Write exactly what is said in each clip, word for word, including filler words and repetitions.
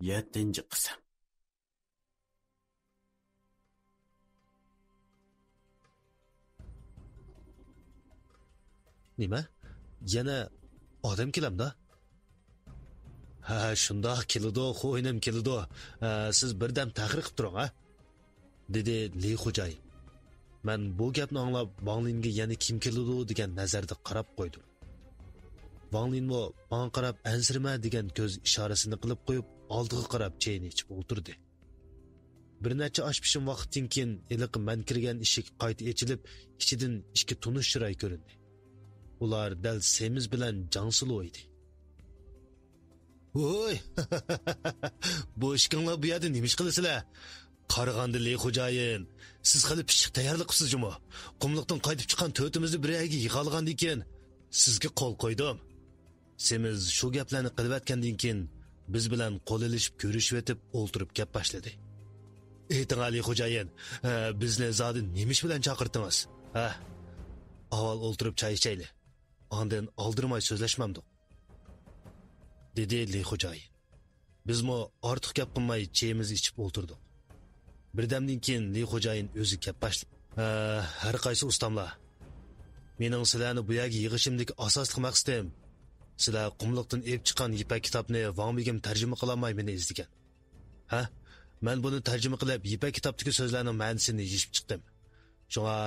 يەتتىنچى قىسىم. نېمە؟ يەنە ئادەم كېلەمدا؟ ھە، شۇنداق كېلىدۇ، خوينىم كېلىدۇ. ھە، سىز بىردەم تەخىر قىپ تۇرۇڭ، ھە؟ دېدى لى خوجايىن. مەن بۇ گەپنى ئاڭلاپ، ۋاڭ لىنگە يەنە كىم كېلىدۇ دېگەن نەزەردە قاراپ قويدۇم. ۋاڭ لىنمۇ ماڭا قاراپ ئەنسىرىمە دېگەن كۆز ئىشارىسىنى قىلىپ قويۇپ، ئالدىغا قاراپ چېيىنى ئىچىپ ئولتۇردى. بىر نەچچە ئاش پىشىم ۋاقىتتىن كېيىن، ھېلىقى مەن كىرگەن ئىشىك قايتا ئېچىلىپ، ئىچىدىن ئىككى تونۇش چىراي كۆرۈندى. ئۇلار دەل سېمىز بىلەن جاڭسىلو ئىدى. ۋوي! بۇ ئىككىڭلار بۇ يەردە نېمە ئىش قىلىسىلەر؟ قارىغاندا لى خوجايىن، سىز خېلى پىششىق تەييارلىق قىپسىز جۇمۇ. قۇملۇقتىن قايتىپ چىققان تۆتىمىزنى بىر يەرگە يىغالىغاندىن كېيىن، سىزگە قول قويدۇم. سېمىز شۇ گەپلەرنى قىلىۋەتكەندىن كېيىن، بىز بىلەن قول ئېلىشىپ كۆرۈشۈۋېتىپ ئولتۇرۇپ گەپ باشلىدى. ئېيتىڭ، لى خوجايىن، ھە، بىزنى زادى نېمە ئىش بىلەن چاقىرتتىڭىز؟ ھە؟ ئاۋۋال ئولتۇرۇپ چاي ئىچەيلى. ئاندىن ئالدىرىماي سۆزلەشمەمدۇق، دېدى لى خوجايىن. بىزمۇ ئارتۇق گەپ قىلماي چېيىمىزنى ئىچىپ ئولتۇردۇق. بىردەمدىن كېيىن لى خوجايىن ئۆزى گەپ باشلىدى. ھە، ھەر قايسى ئۇستاملار، مېنىڭ سىلەرنى بۇ يەرگە يىغىشىمدىكى ئاساسلىق مەقسىتىم، سىلەر قۇملۇقتىن ئېلىپ چىققان يىپەك كىتابنى ۋاڭ بېگىم تەرجىمە قىلالماي مېنى ئىزدىگەن. ھە، مەن بۇنى تەرجىمە قىلىپ، يىپەك كىتابتىكى سۆزلەرنىڭ مەنىسىنى يېشىپ چىقتىم. شۇڭا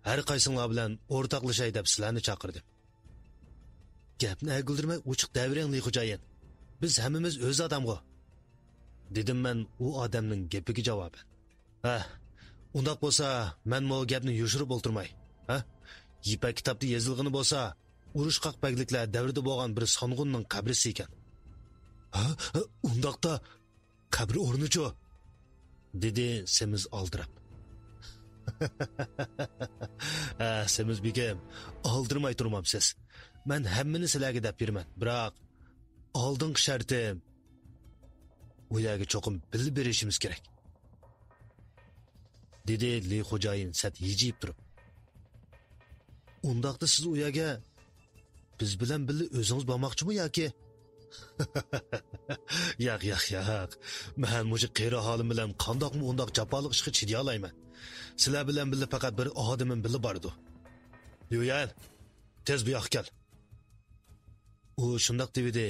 ھەر قايسىڭلار بىلەن ئورتاقلىشاي دەپ سىلەرنى چاقىردىم. گەپنى ئەگىلدۈرمەي ئوچۇق دەۋېرىڭ، لى خوجايىن. بىز ھەممىمىز ئۆز ئادەمغۇ، دېدىم مەن ئۇ ئادەمنىڭ گېپىگە جاۋابەن. ھە، ئۇنداق بولسا، مەنمۇ گەپنى يوشۇرۇپ ئولتۇرماي. ھە؟ يىپەك كىتابتا يېزىلغىنى بولسا، ئۇرۇشقاق بەگلىكلەر دەۋرىدە بولغان بىر سانغۇننىڭ قەبرىسى ئىكەن. ھە؟ ئۇنداقتا، قەبرە ئورنىچۇ؟ دېدى سېمىز ئالدىراپ. ھە، سېمىز بېگىم، ئالدىرىماي تۇرمامسىز. مەن ھەممىنى سىلەرگە دەپ بېرىمەن، بىراق ئالدىنقى شەرتىم، ئۇ يەرگە چوقۇم بىللە بېرىشىمىز كېرەك، دېدى لى خوجايىن سەت ھىجىيىپ تۇرۇپ. ئۇنداقتا سىز ئۇ يەرگە بىز بىلەن بىللە ئۆزىڭىز بارماقچىمۇ ياكى؟ ياق، ياق، ياق. مەن مۇشۇ قېرى ھالىم بىلەن قانداقمۇ ئۇنداق جاپالىق ئىشقا چىدىيالايمەن؟ سىلەر بىلەن بىللە پەقەت بىر ئادىمىم بىللە بارىدۇ. ليۇيەن، تېز بۇ ياققا كەل. ئۇ شۇنداق دېۋىدى،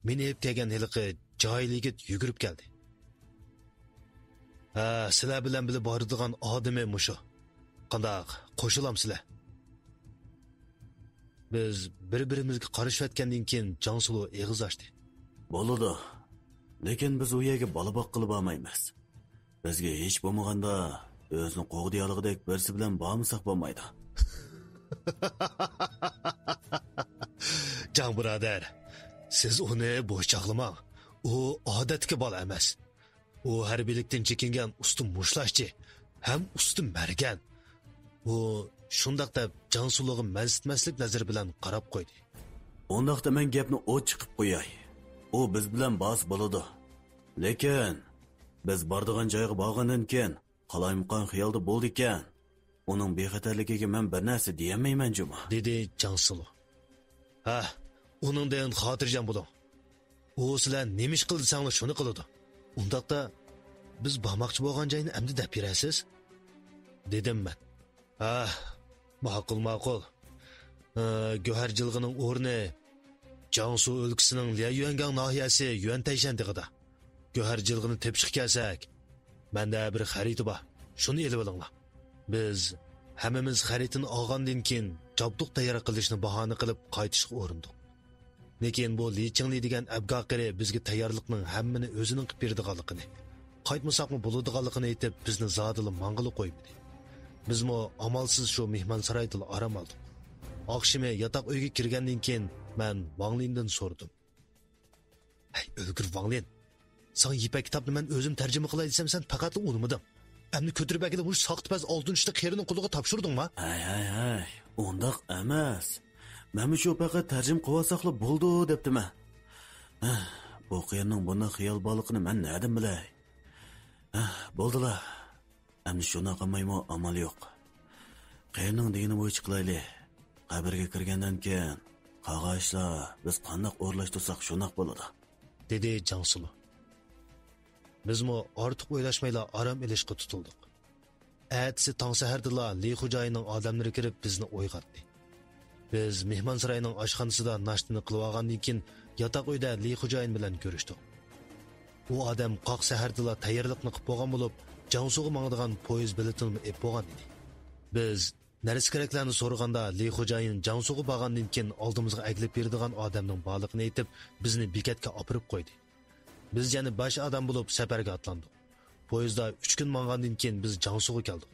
مېنى ئېلىپ كەلگەن ھېلىقى جاھىل يىگىت يۈگۈرۈپ كەلدى. ھە، سىلەر بىلەن بىللە بارىدىغان ئادىمى مۇشۇ. قانداق، قوشۇلامسىلەر؟ بىز بىر-بىرىمىزگە قارىشىۋەتكەندىن كېيىن جاڭسۇلۇ ئېغىز ئاچتى. بولىدۇ. لېكىن بىز ئۇ يەرگە بالا باققىلى بارمايمىز. بىزگە ھېچ بولمىغاندا ئۆزىنى قوغدىيالىغۇدەك بىرسى بىلەن بارمىساق بولمايدۇ. جاڭ بۇرادەر، سىز ئۇنى بوش چاغلىماڭ. ئۇ ئادەتتىكى بالا ئەمەس. ئۇ ھەربىيلىكتىن چېكىنگەن ئۇستا مۇشتلاشچى ھەم ئۇستا مەرگەن. ئۇ شۇنداق دەپ جاڭسۇلۇغا مەنسىتمەسلىك نەزىرى بىلەن قاراپ قويدى. ئۇنداقتا مەن گەپنى ئوچۇق قىپ قوياي. ئۇ بىز بىلەن بارسا بولىدۇ. لېكىن بىز بارىدىغان جايغا بارغاندىن كېيىن قالايمىقان خىيالدا بولىدىكەن. ئۇنىڭ بىخەتەرلىكىگە مەن بىر نەرسە دېيەلمەيمەن جۇمۇ، دېدى جاڭسۇلۇ. ھە، ئۇنىڭدىن خاتىرجەم بولۇڭ. ئۇ سىلەر نېمە ئىش قىل دېسەڭلار شۇنى قىلىدۇ. ئۇنداقتا بىز بارماقچى بولغان جاينى ئەمدى دەپ بېرەرسىز؟ دېدىم مەن. ھە، ماقۇل، ماقۇل. ھە، گۆھەر جىلغىنىڭ ئورنى جياڭسۇ ئۆلكىسىنىڭ ليەيۈەنگاڭ ناھىيەسى يۈەنتەيشەن تېغىدا. گۆھەر جىلغىنى تېپىشقا كەلسەك، مەندە بىر خەرىتە بار، شۇنى ئېلىۋېلىڭلار. بىز ھەممىمىز خەرىتىنى ئالغاندىن كېيىن، جابدۇق تەييار قىلىشنى باھانە قىلىپ قايتىشقا ئۇرۇندۇق. لېكىن بۇ لى چىڭلى دېگەن ئەبگاقىرى بىزگە تەييارلىقنىڭ ھەممىنى ئۆزىنىڭ قىلىپ بېرىدىغانلىقىنى، قايتمىساقمۇ بولىدىغانلىقىنى ئېيتىپ، بىزنى زادىلا ماڭغىلى قويمىدى. بىزمۇ ئامالسىز شۇ مېھمانسارايدىلا ئارام ئالدۇق. ئاخشىمى ياتاق ئۆيگە كىرگەندىن كېيىن، مەن ۋاڭ لىندىن سورىدىم. ھەي، ئۆلگۈر ۋاڭ لىن! ساڭا يىپەك كىتابنى مەن ئۆزۈم تەرجىمە قىلاي دېسەم، سەن پەقەتلا ئۇنىمىدىڭ. ئەمدى كۆتۈرۈپ ئەكېلىپ مۇشۇ ساختىپەز ئالتۇن ئىشنى قېرىنىڭ قولىغا تاپشۇردۇڭما؟ ھەي، ھەي، ھەي، ئۇنداق ئەمەس. مەنمۇ شۇ پەقەت تەرجىمە قىلىۋالساقلا بولىدۇ دەپتىمەن. ھە، بۇ قېرىنىڭ بۇنداق خىيال بارلىقىنى مەن نەدىن بىلەي؟ ھە، بولدىلا. ئەمدى شۇنداق قىلمايمۇ ئامال يوق. قېرىنىڭ دېگىنى بويىچە قىلايلى. قەبرىگە كىرگەندىن كېيىن قالغان ئىشلار بىز قانداق ئورۇنلاشتۇرساق شۇنداق بولىدۇ، دېدى جاڭسۇلۇ. بىزمۇ ئارتۇق ئويلاشمايلا ئارام ئېلىشقا تۇتۇلدۇق. ئەتىسى تاڭ سەھەردىلا لى خوجايىننىڭ ئادەملىرى كىرىپ بىزنى ئويغاتتى. بىز مېھمانساراينىڭ ئاشخانىسىدا ناشتىنى قىلىۋالغاندىن كېيىن ياتاق ئۆيدە لى خوجايىن بىلەن كۆرۈشتۇق. ئۇ ئادەم قاق سەھەردىلا تەييارلىقنى قىلىپ بولغان بولۇپ، جياڭسۇغا ماڭىدىغان پويىز بېلىتىنىمۇ ئېلىپ بولغان ئىدى. بىز نەرسە-كېرەكلەرنى سورىغاندا، لى خوجايىن جياڭسۇغا بارغاندىن كېيىن ئالدىمىزغا ئەگلەپ بېرىدىغان ئادەمنىڭ بارلىقىنى ئېيتىپ، بىزنى بېكەتكە ئاپىرىپ قويدى. بىز يەنە بەش ئادەم بولۇپ سەپەرگە ئاتلاندۇق. پويىزدا ئۈچ كۈن ماڭغاندىن كېيىن بىز جياڭسۇغا كەلدۇق.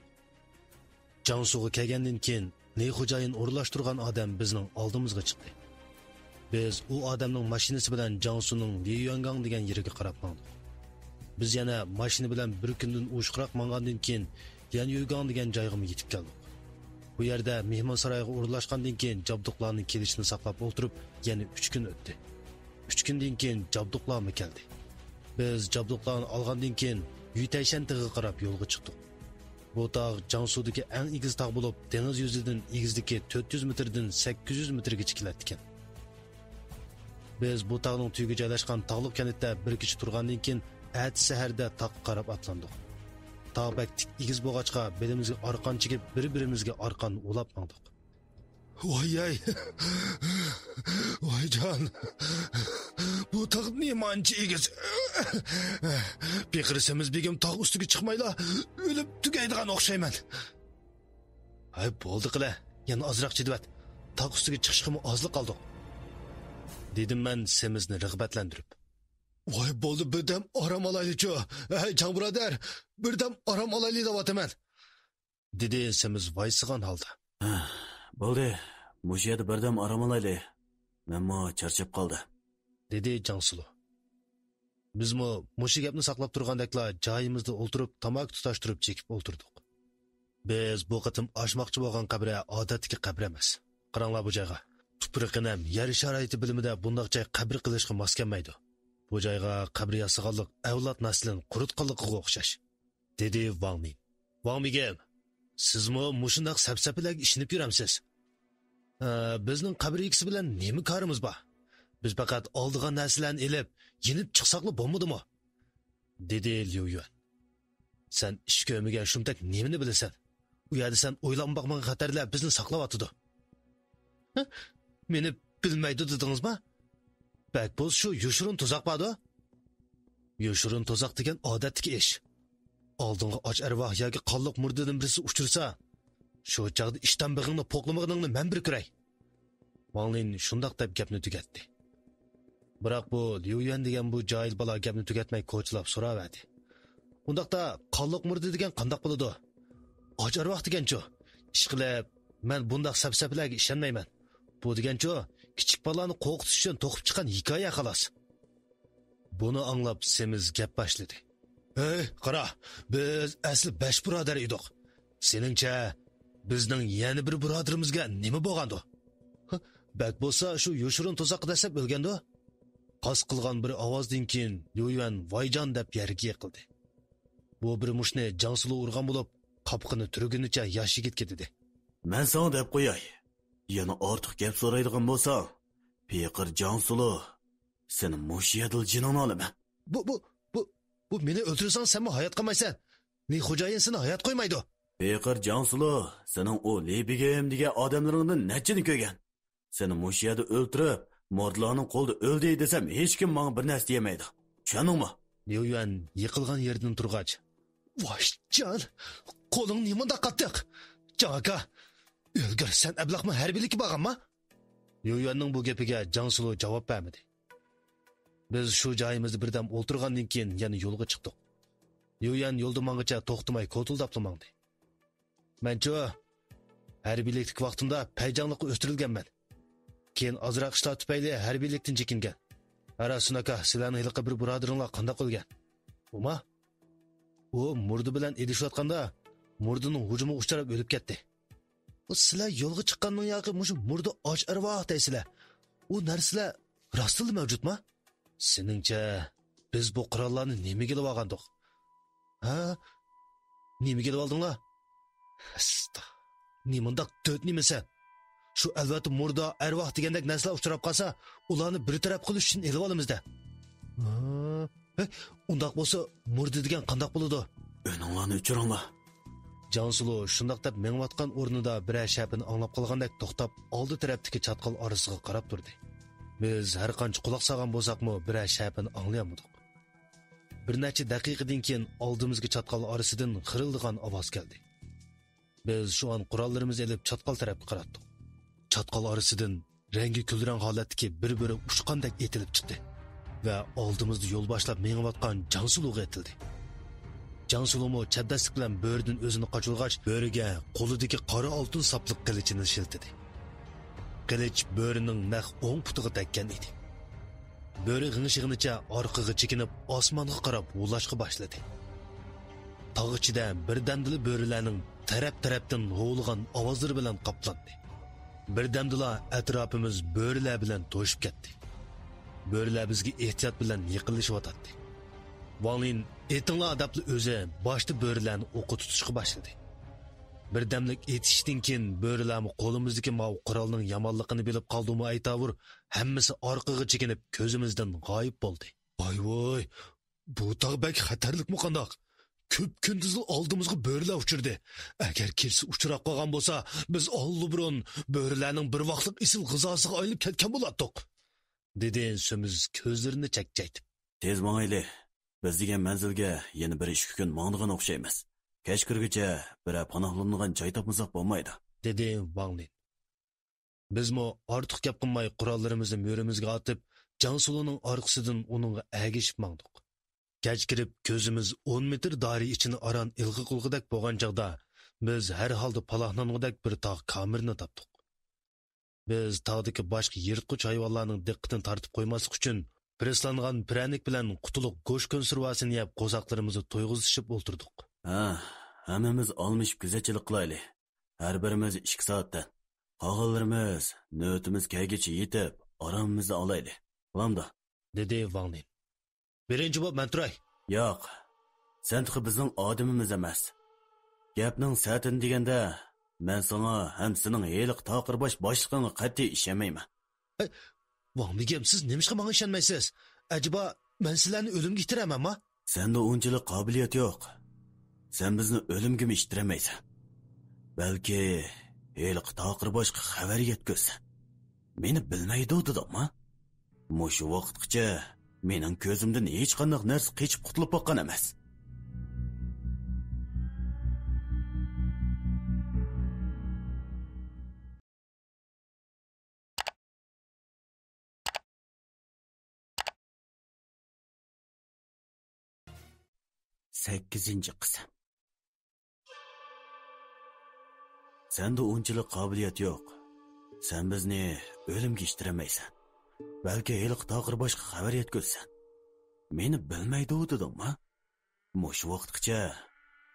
جياڭسۇغا كەلگەندىن كېيىن، لى خوجايىن ئورۇنلاشتۇرغان ئادەم بىزنىڭ ئالدىمىزغا چىقتى. بىز ئۇ ئادەمنىڭ ماشىنىسى بىلەن جياڭسۇنىڭ ليۈيۈەنگاڭ دېگەن يېرىگە قاراپ ماڭدۇق. بىز يەنە ماشىنا بىلەن بىر كۈندىن ئوشۇقراق ماڭغاندىن كېيىن، ليەنيۈگاڭ دېگەن جايغىمۇ يېتىپ كەلدۇق. بۇ يەردە مېھمانسارايغا ئورۇنلاشقاندىن كېيىن، جابدۇقلارنىڭ كېلىشىنى ساقلاپ ئولتۇرۇپ، يەنە ئۈچ كۈن ئۆتتى. ئۈچ كۈندىن كېيىن جابدۇقلارمۇ كەلدى. بىز جابدۇقلارنى ئالغاندىن كېيىن، يۈتەيشەن تېغىغا قاراپ يولغا چىقتۇق. بۇ تاغ جياڭسۇدىكى ئەڭ ئېگىز تاغ بولۇپ، دېڭىز يۈزىدىن ئېگىزلىكى تۆت يۈز مېتىردىن سەككىز يۈز مېتىرگىچە كېلەتتىكەن. بىز بۇ تاغنىڭ تۈۋىگە جايلاشقان تاغلىق كەنتتە بىر كېچە تۇرغاندىن كېيىن، ئەتىسى سەھەردە تاغقا قاراپ ئاتلاندۇق. تاغ بەك تىك ئېگىز بولغاچقا، بېلىمىزگە ئارقان چىگىپ، بىر-بىرىمىزگە ئارقان ئۇلاپ ماڭدۇق. ۋاي-ھەي! ۋايجان! بۇ تاغ نېمانچە ئېگىز! پېقىر سېمىز بېگىم تاغ ئۈستىگە چىقمايلا ئۆلۈپ تۈگەيدىغان ئوخشايمەن. ھەي، بولدى قىلە، يەنە ئازراق چىدىۋەت. تاغ ئۈستىگە چىقىشقىمۇ ئازلا قالدۇق. دېدىم مەن سېمىزنى رىغبەتلەندۈرۈپ. ۋاي، بولدى، بىردەم ئارام ئالايلىچۇ. ھەي، جاڭ بۇرادەر، بىردەم ئارام ئالايلى دەۋاتىمەن. دېدى سېمىز ۋايسىغان ھالدا. بولدى، مۇشۇ يەردە بىردەم ئارام ئالايلى. مەنمۇ چارچاپ قالدىم. دېدى جاڭسۇلۇ. بىزمۇ مۇشۇ گەپنى ساقلاپ تۇرغاندەكلا جايىمىزدا ئولتۇرۇپ، تاماكا تۇتاشتۇرۇپ چېكىپ ئولتۇردۇق. بىز بۇ قېتىم ئاشماقچى بولغان قەبرە ئادەتتىكى قەبرە ئەمەس. قاراڭلار بۇ جايغا. تۇپرىقى نەم، يەر شارائىتى بىلىمىدە بۇنداق جاي قەبرە قىلىشقا ماس كەلمەيدۇ. بۇ جايغا قەبرە ياسىغانلىق ئەۋلاد نەسلىنى قۇرۇتقانلىقىغا ئوخشاش. دېدى ۋاڭ مىن. ۋاڭ بېگىم، سىزمۇ مۇشۇنداق سەپسەپىلەرگە ئىشىنىپ يۈرەمسىز؟ ئە، بىزنىڭ قەبرە ئىگىسى بىلەن نېمە كارىمىز بار؟ بىز پەقەت ئالىدىغان نەرسىلەرنى ئېلىپ، يېنىپ چىقساقلا بولمىدىمۇ؟ دېدى ليۇ يۈەن. سەن ئىش كۆرمىگەن شۇمتەك نېمىنى بىلىسەن؟ ئۇ يەردە سەن ئويلانمىغان خەتەرلەر بىزنى ساقلاۋاتىدۇ. ھە؟ مېنى بىلمەيدۇ دېدىڭىزما؟ بەك بولسا شۇ يوشۇرۇن تۇزاق باردۇ. يوشۇرۇن تۇزاق دېگەن ئادەتتىكى ئىش. ئالدىڭغا ئاچ ئەرۋاھ ياكى قانلىق مۇردىدىن بىرسى ئۇچرىسا، شۇ چاغدا ئىشتان بېغىڭنى پوقلىمىغىنىڭنى مەن بىر كۆرەي. ۋاڭ لىن شۇنداق دەپ گەپنى تۈگەتتى. بىراق بۇ ليۇ يۈەن دېگەن بۇ جاھىل بالا گەپنى تۈگەتمەي كوچىلاپ سوراۋەردى. ئۇنداقتا قانلىق مۇردە دېگەن قانداق بولىدۇ؟ ئاچ ئەرۋاھ دېگەنچۇ؟ ئىشقىلىپ، مەن بۇنداق سەپسەپىلەرگە ئىشەنمەيمەن. بۇ دېگەنچۇ، كىچىك بالىلارنى قورقۇتۇش ئۈچۈن توقۇپ چىققان ھېكايە خالاس. بۇنى ئاڭلاپ سېمىز گەپ باشلىدى. ھەي، قارا، بىز ئەسلى بەش بۇرادەر ئىدۇق. سېنىڭچە، بىزنىڭ يەنە بىر بۇرادىرىمىزگە نېمە بولغاندۇ؟ ھە، بەك بولسا شۇ يوشۇرۇن تۇزاققا دەسسەپ ئۆلگەندۇ؟ قاس قىلغان بىر ئاۋازدىن كېيىن ليۇ يۈەن ۋايجان دەپ يەرگە يىقىلدى. بۇ بىر مۇشتنى جاڭسۇلۇ ئۇرغان بولۇپ، قاپىقىنى تۈرگىنىچە ياش يىگىتكە دېدى. مەن ساڭا دەپ قوياي. يەنە ئارتۇق گەپ سورايدىغان بولساڭ، پېقىر جاڭسۇلۇ، سېنى مۇشۇ يەردىلا جېنىڭنى ئالىمەن. بۇ، بۇ، بۇ، بۇ مېنى ئۆلتۈرسەڭ سەنمۇ ھايات قالمايسەن. لى خوجايىن سېنى ھايات قويمايدۇ. پېقىر جاڭسۇلۇ، سېنىڭ ئۇ لى بېگىم دېگەن ئادەملىرىڭدىن نەچچىنى كۆرگەن. سېنى مۇشۇ يەردە ئۆلتۈرۈپ، مۇردىلارنىڭ قولىدا ئۆلدى دېسەم، ھېچكىم ماڭا بىر نەرسە دېيەلمەيدۇ. چۈشەندىڭمۇ؟ ليۇ يۈەن يىقىلغان يېرىدىن تۇرغاچ. ۋايجان، قولۇڭ نېمانداق قاتتىق؟ جاڭ ئاكا، ئۆلگۈر، سەن ئەبلەخمۇ ھەربىيلىككە بارغانما؟ ليۇ يۈەننىڭ بۇ گېپىگە جاڭسۇلۇ جاۋاب بەرمىدى. بىز شۇ جايىمىزدا بىردەم ئولتۇرغاندىن كېيىن يەنە يولغا چىقتۇق. ليۇ يۈەن يولدا ماڭغىچە توختىماي كوتۇلداپلا ماڭدى. مەنچۇ، ھەربىيلىكتىكى ۋاقتىمدا پەيجاڭلىققا ئۆستۈرۈلگەنمەن. كېيىن ئازراق ئىشلار تۈپەيلى ھەربىيلىكتىن چېكىنگەن. ھە راستۇناكا، سىلەرنىڭ ھېلىقى بىر بۇرادىرىڭلار قانداق ئۆلگەن؟ ئۇما؟ ئۇ مۇردە بىلەن ئېلىشىۋاتقاندا، مۇردىنىڭ ھۇجۇمىغا ئۇچراپ ئۆلۈپ كەتتى. ئۇ سىلەر يولغا چىققاندىن ياقى مۇشۇ مۇردە ئاچ ئەرۋاھ دەيسىلەر. ئۇ نەرسىلەر راستتىنلا مەۋجۇتما؟ سېنىڭچە، بىز بۇ قوراللارنى نېمىگە ئېلىۋالغاندۇق؟ ھە؟ نېمىگە ئېلىۋالدىڭلار؟ ئەستا، نېمانداق دۆت نېمىسەن؟ شۇ ئەلۋەتتە مۇردە، ئەرۋاھ دېگەندەك نەرسىلەر ئۇچراپ قالسا، ئۇلارنى بىر تەرەپ قىلىش ئۈچۈن ئېلىۋالىمىز-دە. ھە؟ ھە، ئۇنداق بولسا مۇردە دېگەن قانداق بولىدۇ؟ ئۈنۈڭلارنى ئۆچۈرۈڭلار. جاڭسۇلۇ شۇنداق دەپ مېڭىۋاتقان ئورنىدا بىرەر شەپىنى ئاڭلاپ قالغاندەك توختاپ، ئالدى تەرەپتىكى چاتقال ئارىسىغا قاراپ تۇردى. بىز ھەر قانچە قۇلاق سالغان بولساقمۇ، بىرەر شەپىنى ئاڭلىيالمىدۇق. بىر نەچچە دەقىقىدىن كېيىن ئالدىمىزدىكى چاتقال ئارىسىدىن خىرىلدىغان ئاۋاز كەلدى. بىز شۇ ئان قوراللىرىمىزنى ئېلىپ چاتقال تەرەپكە قاراتتۇق. چاتقال ئارىسىدىن رەڭگى كۈلرەڭ ھالەتتىكى بىر بۆرە ئۇچقاندەك ئېتىلىپ چىقتى ۋە ئالدىمىزدا يول باشلاپ مېڭىۋاتقان جاڭسۇلۇغا ئېتىلدى. جاڭسۇلۇمۇ چەبدەسلىك بىلەن بۆرىدىن ئۆزىنى قاچۇرغاچ، بۆرىگە قولىدىكى قارا ئالتۇن ساپلىق قىلىچىنى شىلتىدى. قىلىچ بۆرىنىڭ نەق ئوڭ پۇتىغا تەگكەن ئىدى. بۆرە غىڭشىغىنىچە ئارقىغا چېكىنىپ، ئاسمانغا قاراپ ھۇۋلاشقا باشلىدى. تاغ ئىچىدە بىردەمدىلا بۆرىلەرنىڭ تەرەپ-تەرەپتىن ھۇۋلىغان ئاۋازلىرى بىلەن قاپلاندى. بىردەمدىلا ئەتراپىمىز بۆرىلەر بىلەن توشۇپ كەتتى. بۆرىلەر بىزگە ئېھتىيات بىلەن يېقىنلىشىۋاتاتتى. ۋاڭ لىن «ئېتىڭلار» دەپلا ئۆزى باشتا بۆرىلەرنى ئوققا تۇتۇشقا باشلىدى. بىردەملىك ئېتىشتىن كېيىن بۆرىلەرمۇ قولىمىزدىكى ماۋۇ قورالنىڭ يامانلىقىنى بىلىپ قالدىمۇ ئەيتاۋۇر، ھەممىسى ئارقىغا چېكىنىپ كۆزىمىزدىن غايىب بولدى. ۋاي ۋاي، بۇ تاغ بەك خەتەرلىكمۇ قانداق؟ كۈپكۈندۈزلا ئالدىمىزغا بۆرىلەر ئۇچرىدى. ئەگەر كېچىسى ئۇچراپ قالغان بولسا، بىز ئاللىبۇرۇن بۆرىلەرنىڭ بىر ۋاقىتلىق ئېسىل غىزاسىغا ئايلىنىپ كەتكەن بولاتتۇق، دېدى سۆمۈز كۆزلىرىنى چەكچەيتىپ. تېز ماڭايلى. بىز دېگەن مەنزىلگە يەنە بىر ئىككى كۈن ماڭىدىغان ئوخشايمىز. كەچ كىرگۈچە بىرەر پاناھلىنىدىغان جاي تاپمىساق بولمايدۇ، دېدى ۋاڭ لىن. بىزمۇ ئارتۇق گەپ قىلماي، قوراللىرىمىزنى مۈرىمىزگە ئارتىپ، جاڭسۇلۇنىڭ ئارقىسىدىن ئۇنىڭغا ئەگىشىپ ماڭدۇق. كەچ كىرىپ، كۆزىمىز ئون مېتىر دائىرە ئىچىنى ئاران ئىلغا قىلغۇدەك بولغان چاغدا، بىز ھەر ھالدا پالاھلانغۇدەك بىر تاغ كامىرىنى تاپتۇق. بىز تاغدىكى باشقا يىرتقۇچ ھايۋانلارنىڭ دىققىتىنى تارتىپ قويماسلىق ئۈچۈن، پىرېسلانغان پىرەنىك بىلەن قۇتۇلۇق گۆش كونسېرۋاسىنى يەپ، قورساقلىرىمىزنى تويغۇزۇشۇپ ئولتۇردۇق. ھە، ھەممىمىز ئالمىشىپ كۆزەتچىلىك قىلايلى. ھەر بىرىمىز ئىككى سائەتتىن. قالغانلىرىمىز نۆۋىتىمىز كەلگۈچە يېتىپ، ئارامىمىزنى ئالايلى. بولامدۇ؟ دېدى ۋاڭ لىن. بىرىنچى بولۇپ مەن تۇراي. ياق، سەن تېخى بىزنىڭ ئادىمىمىز ئەمەس. گەپنىڭ سەتىنى دېگەندە، مەن ساڭا ھەم سېنىڭ ھېلىقى تاقىر باش باشلىقىڭغا قەتئىي ئىشەنمەيمەن. ئەي، ۋاڭ بىگەم، سىز نېمىشقا ماڭا ئىشەنمەيسىز؟ ئەجەبا، مەن سىلەرنى ئۆلۈمگە ئىتتىرەمەنما؟ سەندە ئۇنچىلىك قابىلىيەت يوق. سەن بىزنى ئۆلۈمگىمۇ ئىتتىرەلمەيسەن. بەلكى ھېلىقى تاقىر باشقا خەۋەر يەتكۈزسەن. مېنى بىلمەيدۇ دېدىڭما؟ مۇشۇ ۋاقىتقىچە مېنىڭ كۆزۈمدىن ھېچقانداق نەرسە قېچىپ قۇتۇلۇپ باققان ئەمەس. سەككىزىنچى قىسىم. سەندە ئۇنچىلىك قابىلىيەت يوق. سەن بىزنى ئۆلۈمگە ئىتتىرەلمەيسەن. بەلكى ھېلىقى تاقىر باشقا خەۋەر يەتكۈزسەن. مېنى بىلمەيدۇ دېدىڭما؟ مۇشۇ ۋاقىتقىچە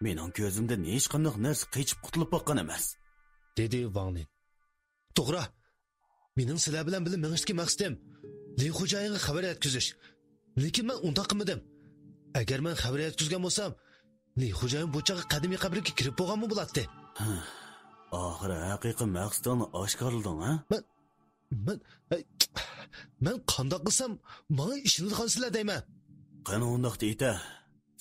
مېنىڭ كۆزۈمدىن ھېچقانداق نەرسە قېچىپ قۇتۇلۇپ باققان ئەمەس، دېدى ۋاڭ لىن. توغرا. مېنىڭ سىلەر بىلەن بىللە مېڭىشتىكى مەقسىتىم لى خوجايىنغا خەۋەر يەتكۈزۈش. لېكىن مەن ئۇنداق قىلمىدىم. ئەگەر مەن خەۋەر يەتكۈزگەن بولسام، لى خوجايىن بۇ چاغغا قەدىمىي قەبرىگە كىرىپ بولغانمۇ بولاتتى. ھە، ئاخىرى ھەقىقىي مەقسىتىڭنى ئاشكارىلىدىڭ، ھە؟ مەن، مەن، ھەي، مەن قانداق قىلسام ماڭا ئىشىنىدىغانسىلەر دەيمەن. قېنى ئۇنداقتا ئېيتە،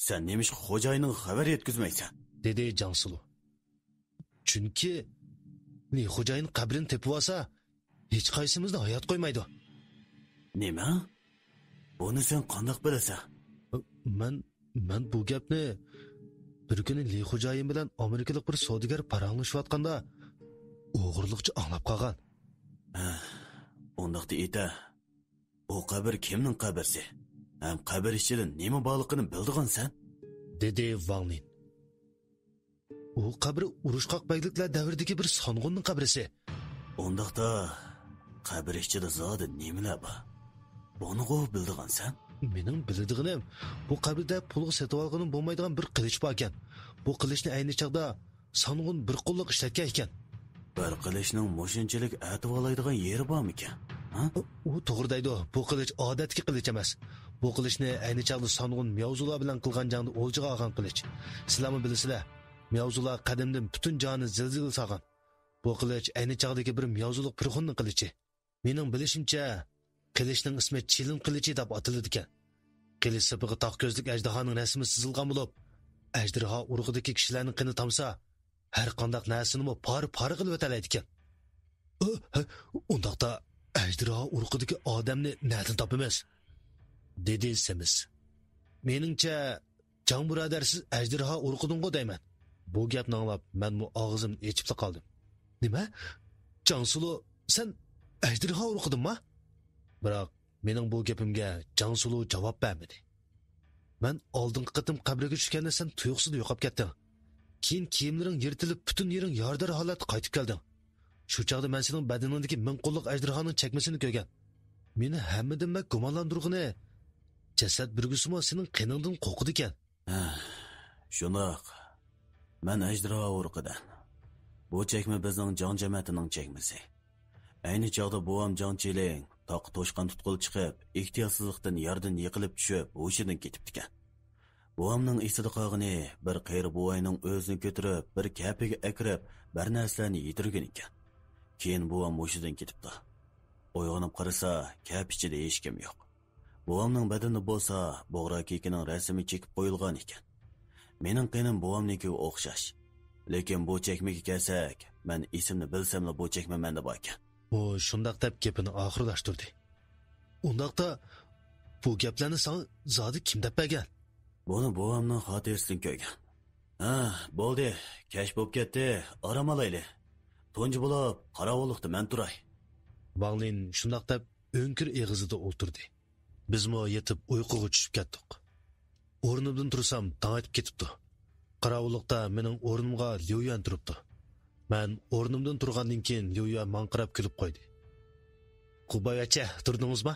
سەن نېمىشقا خوجايىنىڭغا خەۋەر يەتكۈزمەيسەن؟ دېدى جاڭسۇلۇ. چۈنكى لى خوجايىن قەبرىنى تېپىۋالسا، ھېچقايسىمىزنى ھايات قويمايدۇ. نېمە؟ بۇنى سەن قانداق بىلىسەن؟ مەن، مەن بۇ گەپنى بىر كۈنى لى خوجايىن بىلەن ئامېرىكىلىق بىر سودىگەر پاراڭلىشىۋاتقاندا ئوغرىلىقچە ئاڭلاپ قالغان. ھە، ئۇنداقتا ئېيتە، ئۇ قەبرە كىمنىڭ قەبرىسى؟ ھەم قەبرە ئىچىدە نېمە بارلىقىنى بىلىدىغانسەن؟ دېدى ۋاڭ لىن. ئۇ قەبرە ئۇرۇشقاق بەگلىكلەر دەۋرىدىكى بىر سانغۇننىڭ قەبرىسى. ئۇنداقتا، قەبرە ئىچىدە زادى نېمىلەر بار؟ بۇنىغۇ بىلىدىغانسەن؟ مېنىڭ بىلىدىغىنىم، بۇ قەبرىدە پۇلغا سېتىۋالغىلى بولمايدىغان بىر قىلىچ باركەن. بۇ قىلىچنى ئەينى چاغدا سانغۇن بىر قوللۇق ئىشلەتكەن ئىكەن. بىر قىلىچنىڭ مۇشۇنچىلىك ئەتىۋالايدىغان يېرى بارمىكەن؟ ھە؟ ئۇ توغرا دەيدۇ، بۇ قىلىچ ئادەتتىكى قىلىچ ئەمەس. بۇ قىلىچنى ئەينى چاغدا سانغۇن مياۋزۇلار بىلەن قىلغان جەڭدە ئولجىغا ئالغان قىلىچ. سىلەرمۇ بىلىسىلەر، مياۋزۇلار قەدىمدىن پۈتۈن جاھاننى زىلزىلە سالغان. بۇ قىلىچ ئەينى چاغدىكى بىر مياۋزۇلۇق پىرخوننىڭ قىلىچى. مېنىڭ بىلىشىمچە، قىلىچنىڭ ئىسمى چىلىن قىلىچى دەپ ئاتىلىدىكەن. قىلىچ سېپىغا تاغ كۆزلۈك ئەجدىھانىڭ رەسىمى سىزىلغان بولۇپ، ئەجدىھا ئۇرۇقىدىكى كىشىلەرنىڭ قېنى تامسا، ھەر قانداق نەرسىنىمۇ پارە-پارە قىلىۋېتەلەيدىكەن. ئۇ، ھە، ئۇنداقتا ئەجدىھا ئۇرۇقىدىكى ئادەمنى نەدىن تاپىمىز؟ دېدى سېمىز. مېنىڭچە، جاڭ بۇرادەر، سىز ئەجدىھا ئۇرۇقىدىنغۇ دەيمەن. بۇ گەپنى ئاڭلاپ، مەنمۇ ئاغزىمنى ئېچىپلا قالدىم. نېمە؟ جاڭ سۇلۇ، سەن ئەجدىھا ئۇرۇقىدىنما؟ بىراق، مېنىڭ بۇ گېپىمگە جاڭ سۇلۇ جاۋاب بەرمىدى. مەن ئالدىنقى قېتىم قەبرىگە چۈشكەندە سەن تۇيۇقسىزلا يوقاپ كەتتىڭ. كېيىن كىيىملىرىڭ يىرتىلىپ، پۈتۈن يېرىڭ يارىدار ھالەتتە قايتىپ كەلدىڭ. شۇ چاغدا مەن سېنىڭ بەدىنىڭدىكى مىڭ قوللۇق ئەجدىھانىڭ چەكمىسىنى كۆرگەن. مېنى ھەممىدىن بەك گۇمانلاندۇرغىنى، جەسەت بۈرگىسىمۇ سېنىڭ قېنىڭدىن قورقىدىكەن. ھە، شۇنداق. مەن ئەجدىھا ئۇرۇقىدىن. بۇ چەكمە بىزنىڭ جاڭ جەمەتىنىڭ چەكمىسى. ئەينى چاغدا بوۋام جاڭ چىلىڭ تاغقا توشقان تۇتقىلى چىقىپ، ئېھتىياتسىزلىقتىن ياردىن يىقىلىپ چۈشۈپ، ھوشىدىن كېتىپتىكەن. بوۋامنىڭ ئېسىدە قالغىنى بىر قېرى بوۋاينىڭ ئۆزىنى كۆتۈرۈپ، بىر كەپىگە ئەكىرىپ، بىر نەرسىلەرنى يېدۈرگىنىكەن. كېيىن بوۋام ھوشىدىن كېتىپتۇ. ئويغىنىپ قارىسا، كەپە ئىچىدە ھېچكىم يوق. بوۋامنىڭ بەدىنىدە بولسا بۇغرا كېكىنىڭ رەسىمى چېكىپ قويۇلغان ئىكەن. مېنىڭ قېنىم بوۋامنىڭكىگە ئوخشاش. لېكىن بۇ چەكمىگە كەلسەك، مەن ئېسىمنى بىلسەملا بۇ چەكمە مەندە باركەن. ئۇ شۇنداق دەپ گېپىنى ئاخىرلاشتۇردى. ئۇنداقتا، بۇ گەپلەرنى ساڭا زادى كىم دەپ بەرگەن؟ بۇنى بوۋامنىڭ خاتىرىسىدىن كۆرگەن. ھە، بولدى، كەچ بولۇپ كەتتى، ئارام ئالايلى. تۇنجى بولۇپ قاراۋۇللۇقتا مەن تۇراي. ۋاڭ لىن شۇنداق دەپ ئۆڭكۈر ئېغىزىدا ئولتۇردى. بىزمۇ يېتىپ ئۇيقۇغا چۈشۈپ كەتتۇق. ئورنۇمدىن تۇرسام، تاڭ ئېتىپ كېتىپتۇ. قاراۋۇللۇقتا مېنىڭ ئورنۇمغا ليۇ يۈەن تۇرۇپتۇ. مەن ئورنۇمدىن تۇرغاندىن كېيىن، ليۇ يۈەن ماڭا قاراپ كۈلۈپ قويدى. قۇباياچە، تۇردىڭىزما؟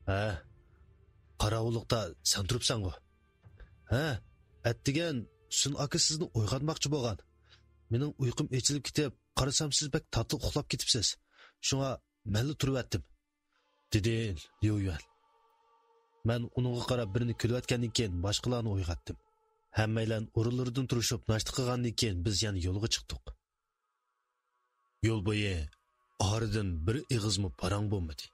ھە. قاراۋۇللۇقتا سەن تۇرۇپسەنغۇ؟ ھە، ئەتىگەن سۈن ئاكا سىزنى ئويغاتماقچى بولغان. مېنىڭ ئۇيقۇم ئېچىلىپ كېتىپ، قارىسام، سىز بەك تاتلىق ئۇخلاپ كېتىپسىز. شۇڭا مەنلا تۇرۇۋەتتىم، دېدى ليۇ يۈەن. مەن ئۇنىڭغا قاراپ بىرنى كۈلۈۋەتكەندىن كېيىن، باشقىلارنى ئويغاتتىم. ھەممەيلەن ئورۇنلىرىدىن تۇرۇشۇپ، ناشتا قىلغاندىن كېيىن، بىز يەنە يولغا چىقتۇق. يول بويى ئارىدىن بىر ئېغىزمۇ پاراڭ بولمىدى.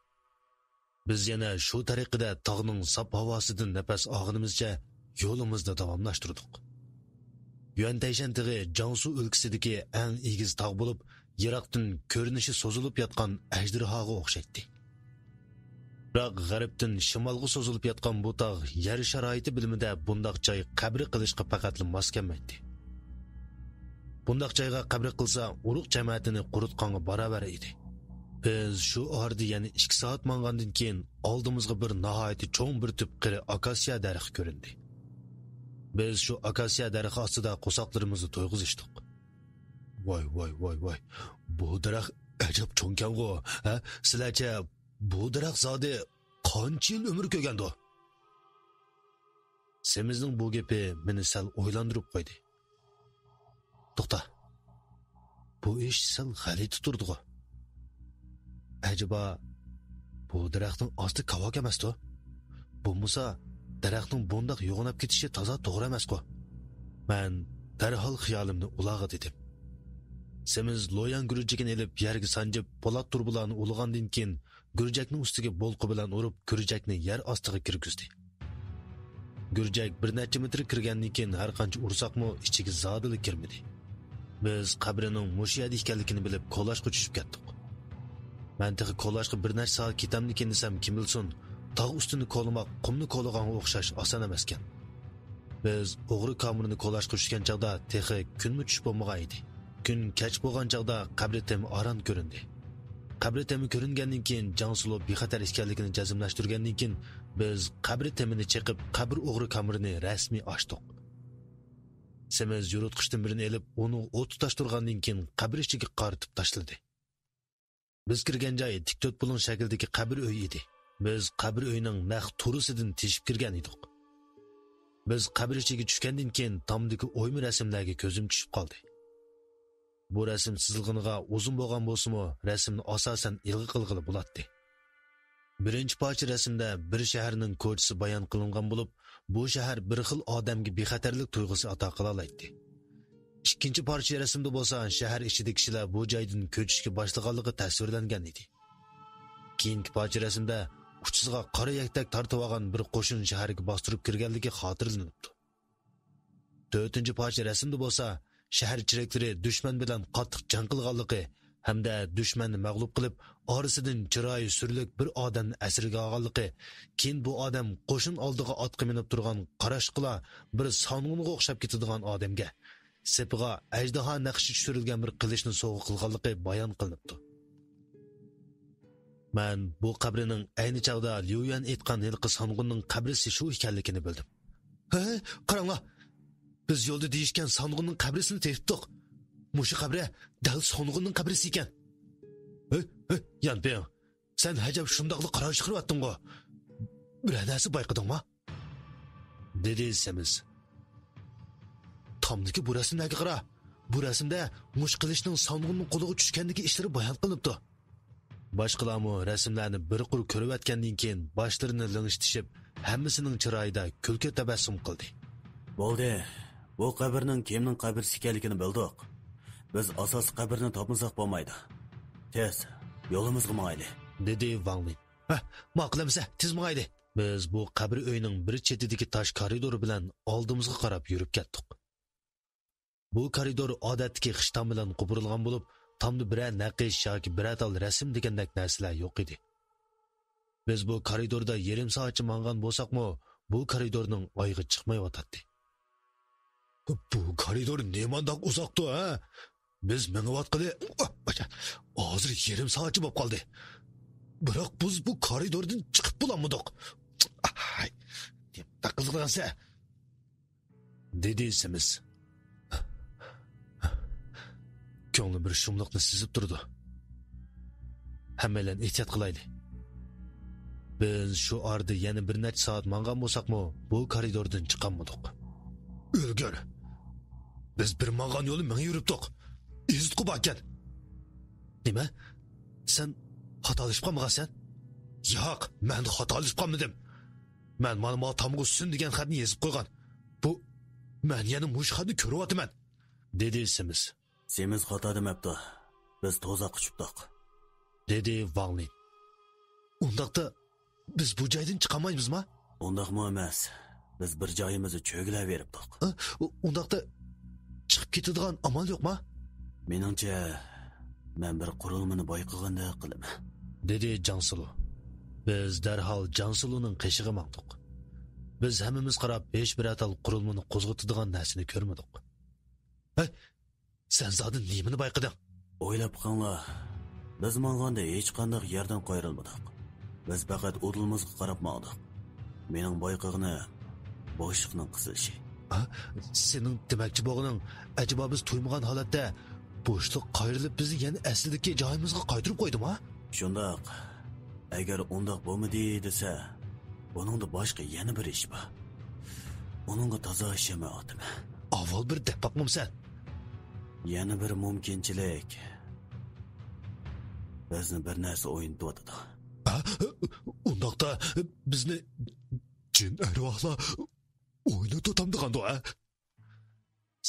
بىز يەنە شۇ تەرىقىدە تاغنىڭ ساپ ھاۋاسىدىن نەپەس ئالغىنىمىزچە يولىمىزنى داۋاملاشتۇردۇق. يۈەنتەيشەن تېغى جياڭسۇ ئۆلكىسىدىكى ئەڭ ئېگىز تاغ بولۇپ، يىراقتىن كۆرۈنۈشى سوزۇلۇپ ياتقان ئەجدىھاغا ئوخشايتتى. بىراق غەربتىن شىمالغا سوزۇلۇپ ياتقان بۇ تاغ يەر شارائىتى بىلىمىدە بۇنداق جاي قەبرە قىلىشقا پەقەتلا ماس كەلمەيتتى. بۇنداق جايغا قەبرە قىلسا، ئۇرۇق جەمەتىنى قۇرۇتقانغا باراۋەر ئىدى. بىز شۇ ئارىدا يەنە ئىككى سائەت ماڭغاندىن كېيىن، ئالدىمىزغا بىر ناھايىتى چوڭ بىر تۈپ قېرى ئاكاسىيا دەرىخى كۆرۈندى. بىز شۇ ئاكاسىيا دەرىخى ئاستىدا قورساقلىرىمىزنى تويغۇزۇشتۇق. ۋاي، ۋاي، ۋاي، ۋاي. بۇ دەرەخ ئەجەب چوڭكەنغۇ، ھە؟ سىلەرچە، بۇ دەرەخ زادى قانچە يىل ئۆمۈر كۆرگەندۇ؟ سېمىزنىڭ بۇ گېپى مېنى سەل ئويلاندۇرۇپ قويدى. توختا. بۇ ئىش سەل غەلىتە تۇرىدىغۇ. ئەجەبا، بۇ دەرەخنىڭ ئاستى كاۋاك ئەمەستۇ؟ بولمىسا، دەرەخنىڭ بۇنداق يوغىناپ كېتىشى تازا توغرا ئەمەسقۇ؟ مەن دەرھال خىيالىمنى ئۇلارغا دېدىم. سېمىز لوياڭ گۈرجىكىنى ئېلىپ يەرگە سانجىپ، پولات تۇرۇبىلارنى ئۇلىغاندىن كېيىن، گۈرجەكنىڭ ئۈستىگە بولقا بىلەن ئۇرۇپ، گۈرجەكنى يەر ئاستىغا كىرگۈزدى. گۈرجەك بىر نەچچە مېتىر كىرگەندىن كېيىن، ھەر قانچە ئۇرساقمۇ، ئىچىگە زادىلا كىرمىدى. بىز قەبرىنىڭ مۇشۇ يەردە ئىكەنلىكىنى بىلىپ، كولاشقا چۈشۈپ كەتتۇق. مەن تېخى كولاشقا بىر نەچچە سائەت كېتەمدىكىن دېسەم، كىم بىلسۇن، تاغ ئۈستىنى كولىماق قۇمنى كولىغانغا ئوخشاش ئاسان ئەمەسكەن. بىز ئوغرى كامېرنى كولاشقا چۈشكەن چاغدا تېخى كۈنمۇ چۈشۈپ بولمىغان ئىدى. كۈن كەچ بولغان چاغدا قەبرە تېمى ئاران كۆرۈندى. قەبرە تېمى كۆرۈنگەندىن كېيىن، جاڭ سۇلۇ بىخەتەر ئىكەنلىكىنى جەزملەشتۈرگەندىن كېيىن، بىز قەبرە تېمىنى چېقىپ، قەبرە ئوغرى كامېرىنى رەسمىي ئاچتۇق. سېمىز يورۇتقۇچتىن بىرىنى ئېلىپ، ئۇنىڭغا ئوت تۇتاشتۇرغاندىن كېيىن، قەبرە ئىچىگە قارىتىپ تاشلىدى. بىز كىرگەن جاي تىك تۆت بۇلۇڭ شەكلىدىكى قەبرە ئۆيى ئىدى. بىز قەبرە ئۆينىڭ نەق تورۇسىدىن تېشىپ كىرگەن ئىدۇق. بىز قەبرە ئىچىگە چۈشكەندىن كېيىن، تامدىكى ئويما رەسىملەرگە كۆزۈم چۈشۈپ قالدى. بۇ رەسىم سىزىلغىنىغا ئۇزۇن بولغان بولسىمۇ، رەسىمنى ئاساسەن ئىلغا قىلغىلى بولاتتى. بىرىنچى پارچە رەسىمدە بىر شەھەرنىڭ كوچىسى بايان قىلىنغان بولۇپ، بۇ شەھەر بىر خىل ئادەمگە بىخەتەرلىك تۇيغۇسى ئاتا قىلالايتتى. ئىككىنچى پارچە رەسىمدە بولسا شەھەر ئىچىدىكى كىشىلەر بۇ جايدىن كۆچۈشكە باشلىغانلىقى تەسۋىرلەنگەن ئىدى. كېيىنكى پارچە رەسىمدە ئۇچىسىغا قارا يەكتەك تارتىۋالغان بىر قوشۇن شەھەرگە باستۇرۇپ كىرگەنلىكى خاتىرىلىنىپتۇ. تۆتىنچى پارچە رەسىمدە بولسا، شەھەر چېرىكلىرى دۈشمەن بىلەن قاتتىق جەڭ قىلغانلىقى ھەمدە دۈشمەننى مەغلۇپ قىلىپ، ئارىسىدىن چىرايى سۈرلۈك بىر ئادەمنى ئەسىرگە ئالغانلىقى، كېيىن بۇ ئادەم قوشۇن ئالدىغا ئاتقا مىنىپ تۇرغان قاراشقىلا بىر سانغۇنغا ئوخشاپ كېتىدىغان ئادەمگە، سېپىغا ئەجدىھا نەقىشى چۈشۈرۈلگەن بىر قىلىچنى سوۋغا قىلغانلىقى بايان قىلىنىپتۇ. مەن بۇ قەبرىنىڭ ئەينى چاغدا ليۇيۈەن ئېيتقان ھېلىقى سانغۇننىڭ قەبرىسى شۇ ئىكەنلىكىنى بىلدىم. ھە، قاراڭلار! بىز يولدا دېيىشكەن سانغۇننىڭ قەبرىسىنى تېپىپتۇق. مۇشۇ قەبرە دەل سانغۇننىڭ قەبرىسى ئىكەن. ھە، ھە، يانپىڭ، سەن ھەجەپ شۇنداقلا قارار چىقىرىۋەتتىڭغۇ؟ بىرەر نەرسە بايقىدىڭما؟ دېدى سېمىز. تامدىكى بۇ رەسىملەرگە قارا. بۇ رەسىمدە مۇشۇ قىلىچنىڭ سانغۇننىڭ قولىغا چۈشكەندىكى ئىشلىرى بايان قىلىنىپتۇ. باشقىلارمۇ رەسىملەرنى بىر قۇر كۆرۈۋەتكەندىن كېيىن باشلىرىنى لىڭشىتىشىپ، ھەممىسىنىڭ چىرايىدا كۈلكە تەبەسسۇم قىلدى. بولدى، بۇ قەبرىنىڭ كىمنىڭ قەبرىسى ئىكەنلىكىنى بىلدۇق. بىز ئاساسلىق قەبرىنى تاپمىساق بولمايدۇ. تېز، يولىمىزغا ماڭايلى، دېدى ۋاڭ لىن. ھە، ماقۇل ئەمىسە، تېز ماڭايلى. بىز بۇ قەبرە ئۆينىڭ بىر چېتىدىكى تاش كارىدور بىلەن ئالدىمىزغا قاراپ يۈرۈپ كەتتۇق. بۇ كارىدور ئادەتتىكى خىشتان بىلەن قوپۇرۇلغان بولۇپ، تامدا بىرەر نەقىش ياكى بىرەر تال رەسىم دېگەندەك نەرسىلەر يوق ئىدى. بىز بۇ كارىدوردا يېرىم سائەتچە ماڭغان بولساقمۇ، بۇ كارىدورنىڭ ئايىغى چىقمايۋاتاتتى. بۇ كارىدور نېمانداق ئۇزاقتۇ، ھە؟ بىز مېڭىۋاتقىلى ھازىر يېرىم سائەتچە بولۇپ قالدى. بىراق بىز بۇ كارىدوردىن چىقىپ بولالمىدۇق. ئاي، نېمانداق قىزىقىدىغانسەن؟ دېدى سېمىز. كۆڭلۈم بىر شۇملۇقنى سېزىپ تۇرىدۇ. ھەممەيلەن ئېھتىيات قىلايلى. بىز شۇ ئارىدا يەنە بىر نەچچە سائەت ماڭغان بولساقمۇ، بۇ كارىدوردىن چىقالمىدۇق. ئۆلگۈر! بىز بىر ماڭغان يولى مېڭىۋېرىپتۇق. ئېزىتقۇ باركەن. نېمە؟ سەن خاتالىشىپ قالمىغانسەن؟ ياق، مەن خاتالىشىپ قالمىدىم. مەن مانا ما تامغا سۈن دېگەن خەتنى يېزىپ قويغان. بۇ، مەن يەنە مۇشۇ خەتنى كۆرۈۋاتىمەن، دېدى سېمىز. سېمىز خاتا دېمەپتۇ. بىز توزاققا چۈشۈپتۇق، دېدى ۋاڭ لىن. ئۇنداقتا بىز بۇ جايدىن چىقالمايمىزما؟ ئۇنداقمۇ ئەمەس. بىز بىر جايىمىزدا چۆگىلەۋېرىپتۇق. ئە، ئۇ-، ئۇنداقتا چىقىپ كېتىدىغان ئامال يوقما؟ مېنىڭچە، مەن بىر قۇرۇلمىنى بايقىغاندەك قىلىمەن، دېدى جاڭ سىلۇ. بىز دەرھال جاڭ سىلۇنىڭ قېشىغا ماڭدۇق. بىز ھەممىمىز قاراپ، ھېچ بىرەر تال قۇرۇلمىنى قوزغىتىدىغان نەرسىنى كۆرمىدۇق. ھەي، سەن زادى نېمىنى بايقىدىڭ؟ ئويلاپ بېقىڭلار، بىز ماڭغاندا ھېچقانداق يەردىن قايرىلمىدۇق. بىز پەقەت ئۇدۇلىمىزغا قاراپ ماڭدۇق. مېنىڭ بايقىغىنىم بوشلۇقنىڭ قىزىشى. ھە؟ سېنىڭ دېمەكچى بولغىنىڭ، ئەجەبا بىز تۇيمىغان ھالەتتە بوشلۇق قايرىلىپ بىزنى يەنە ئەسلىدىكى جايىمىزغا قايتۇرۇپ قويدىما؟ شۇنداق. ئەگەر ئۇنداق بولمىدى دېسە، بۇنىڭدا باشقا يەنە بىر ئىش بار. ئۇنىڭغا تازا ئىشەنمەيۋاتىمەن. ئاۋۋال بىر دەپ باقمامسەن؟ يەنە بىر مۇمكىنچىلىك. بىزنى بىر نەرسە ئوينىتىۋاتىدۇ. ھە؟ ئۇنداقتا بىزنى جىن ئەرۋاھلار ئوينىتىۋاتامدىغاندۇ، ھە؟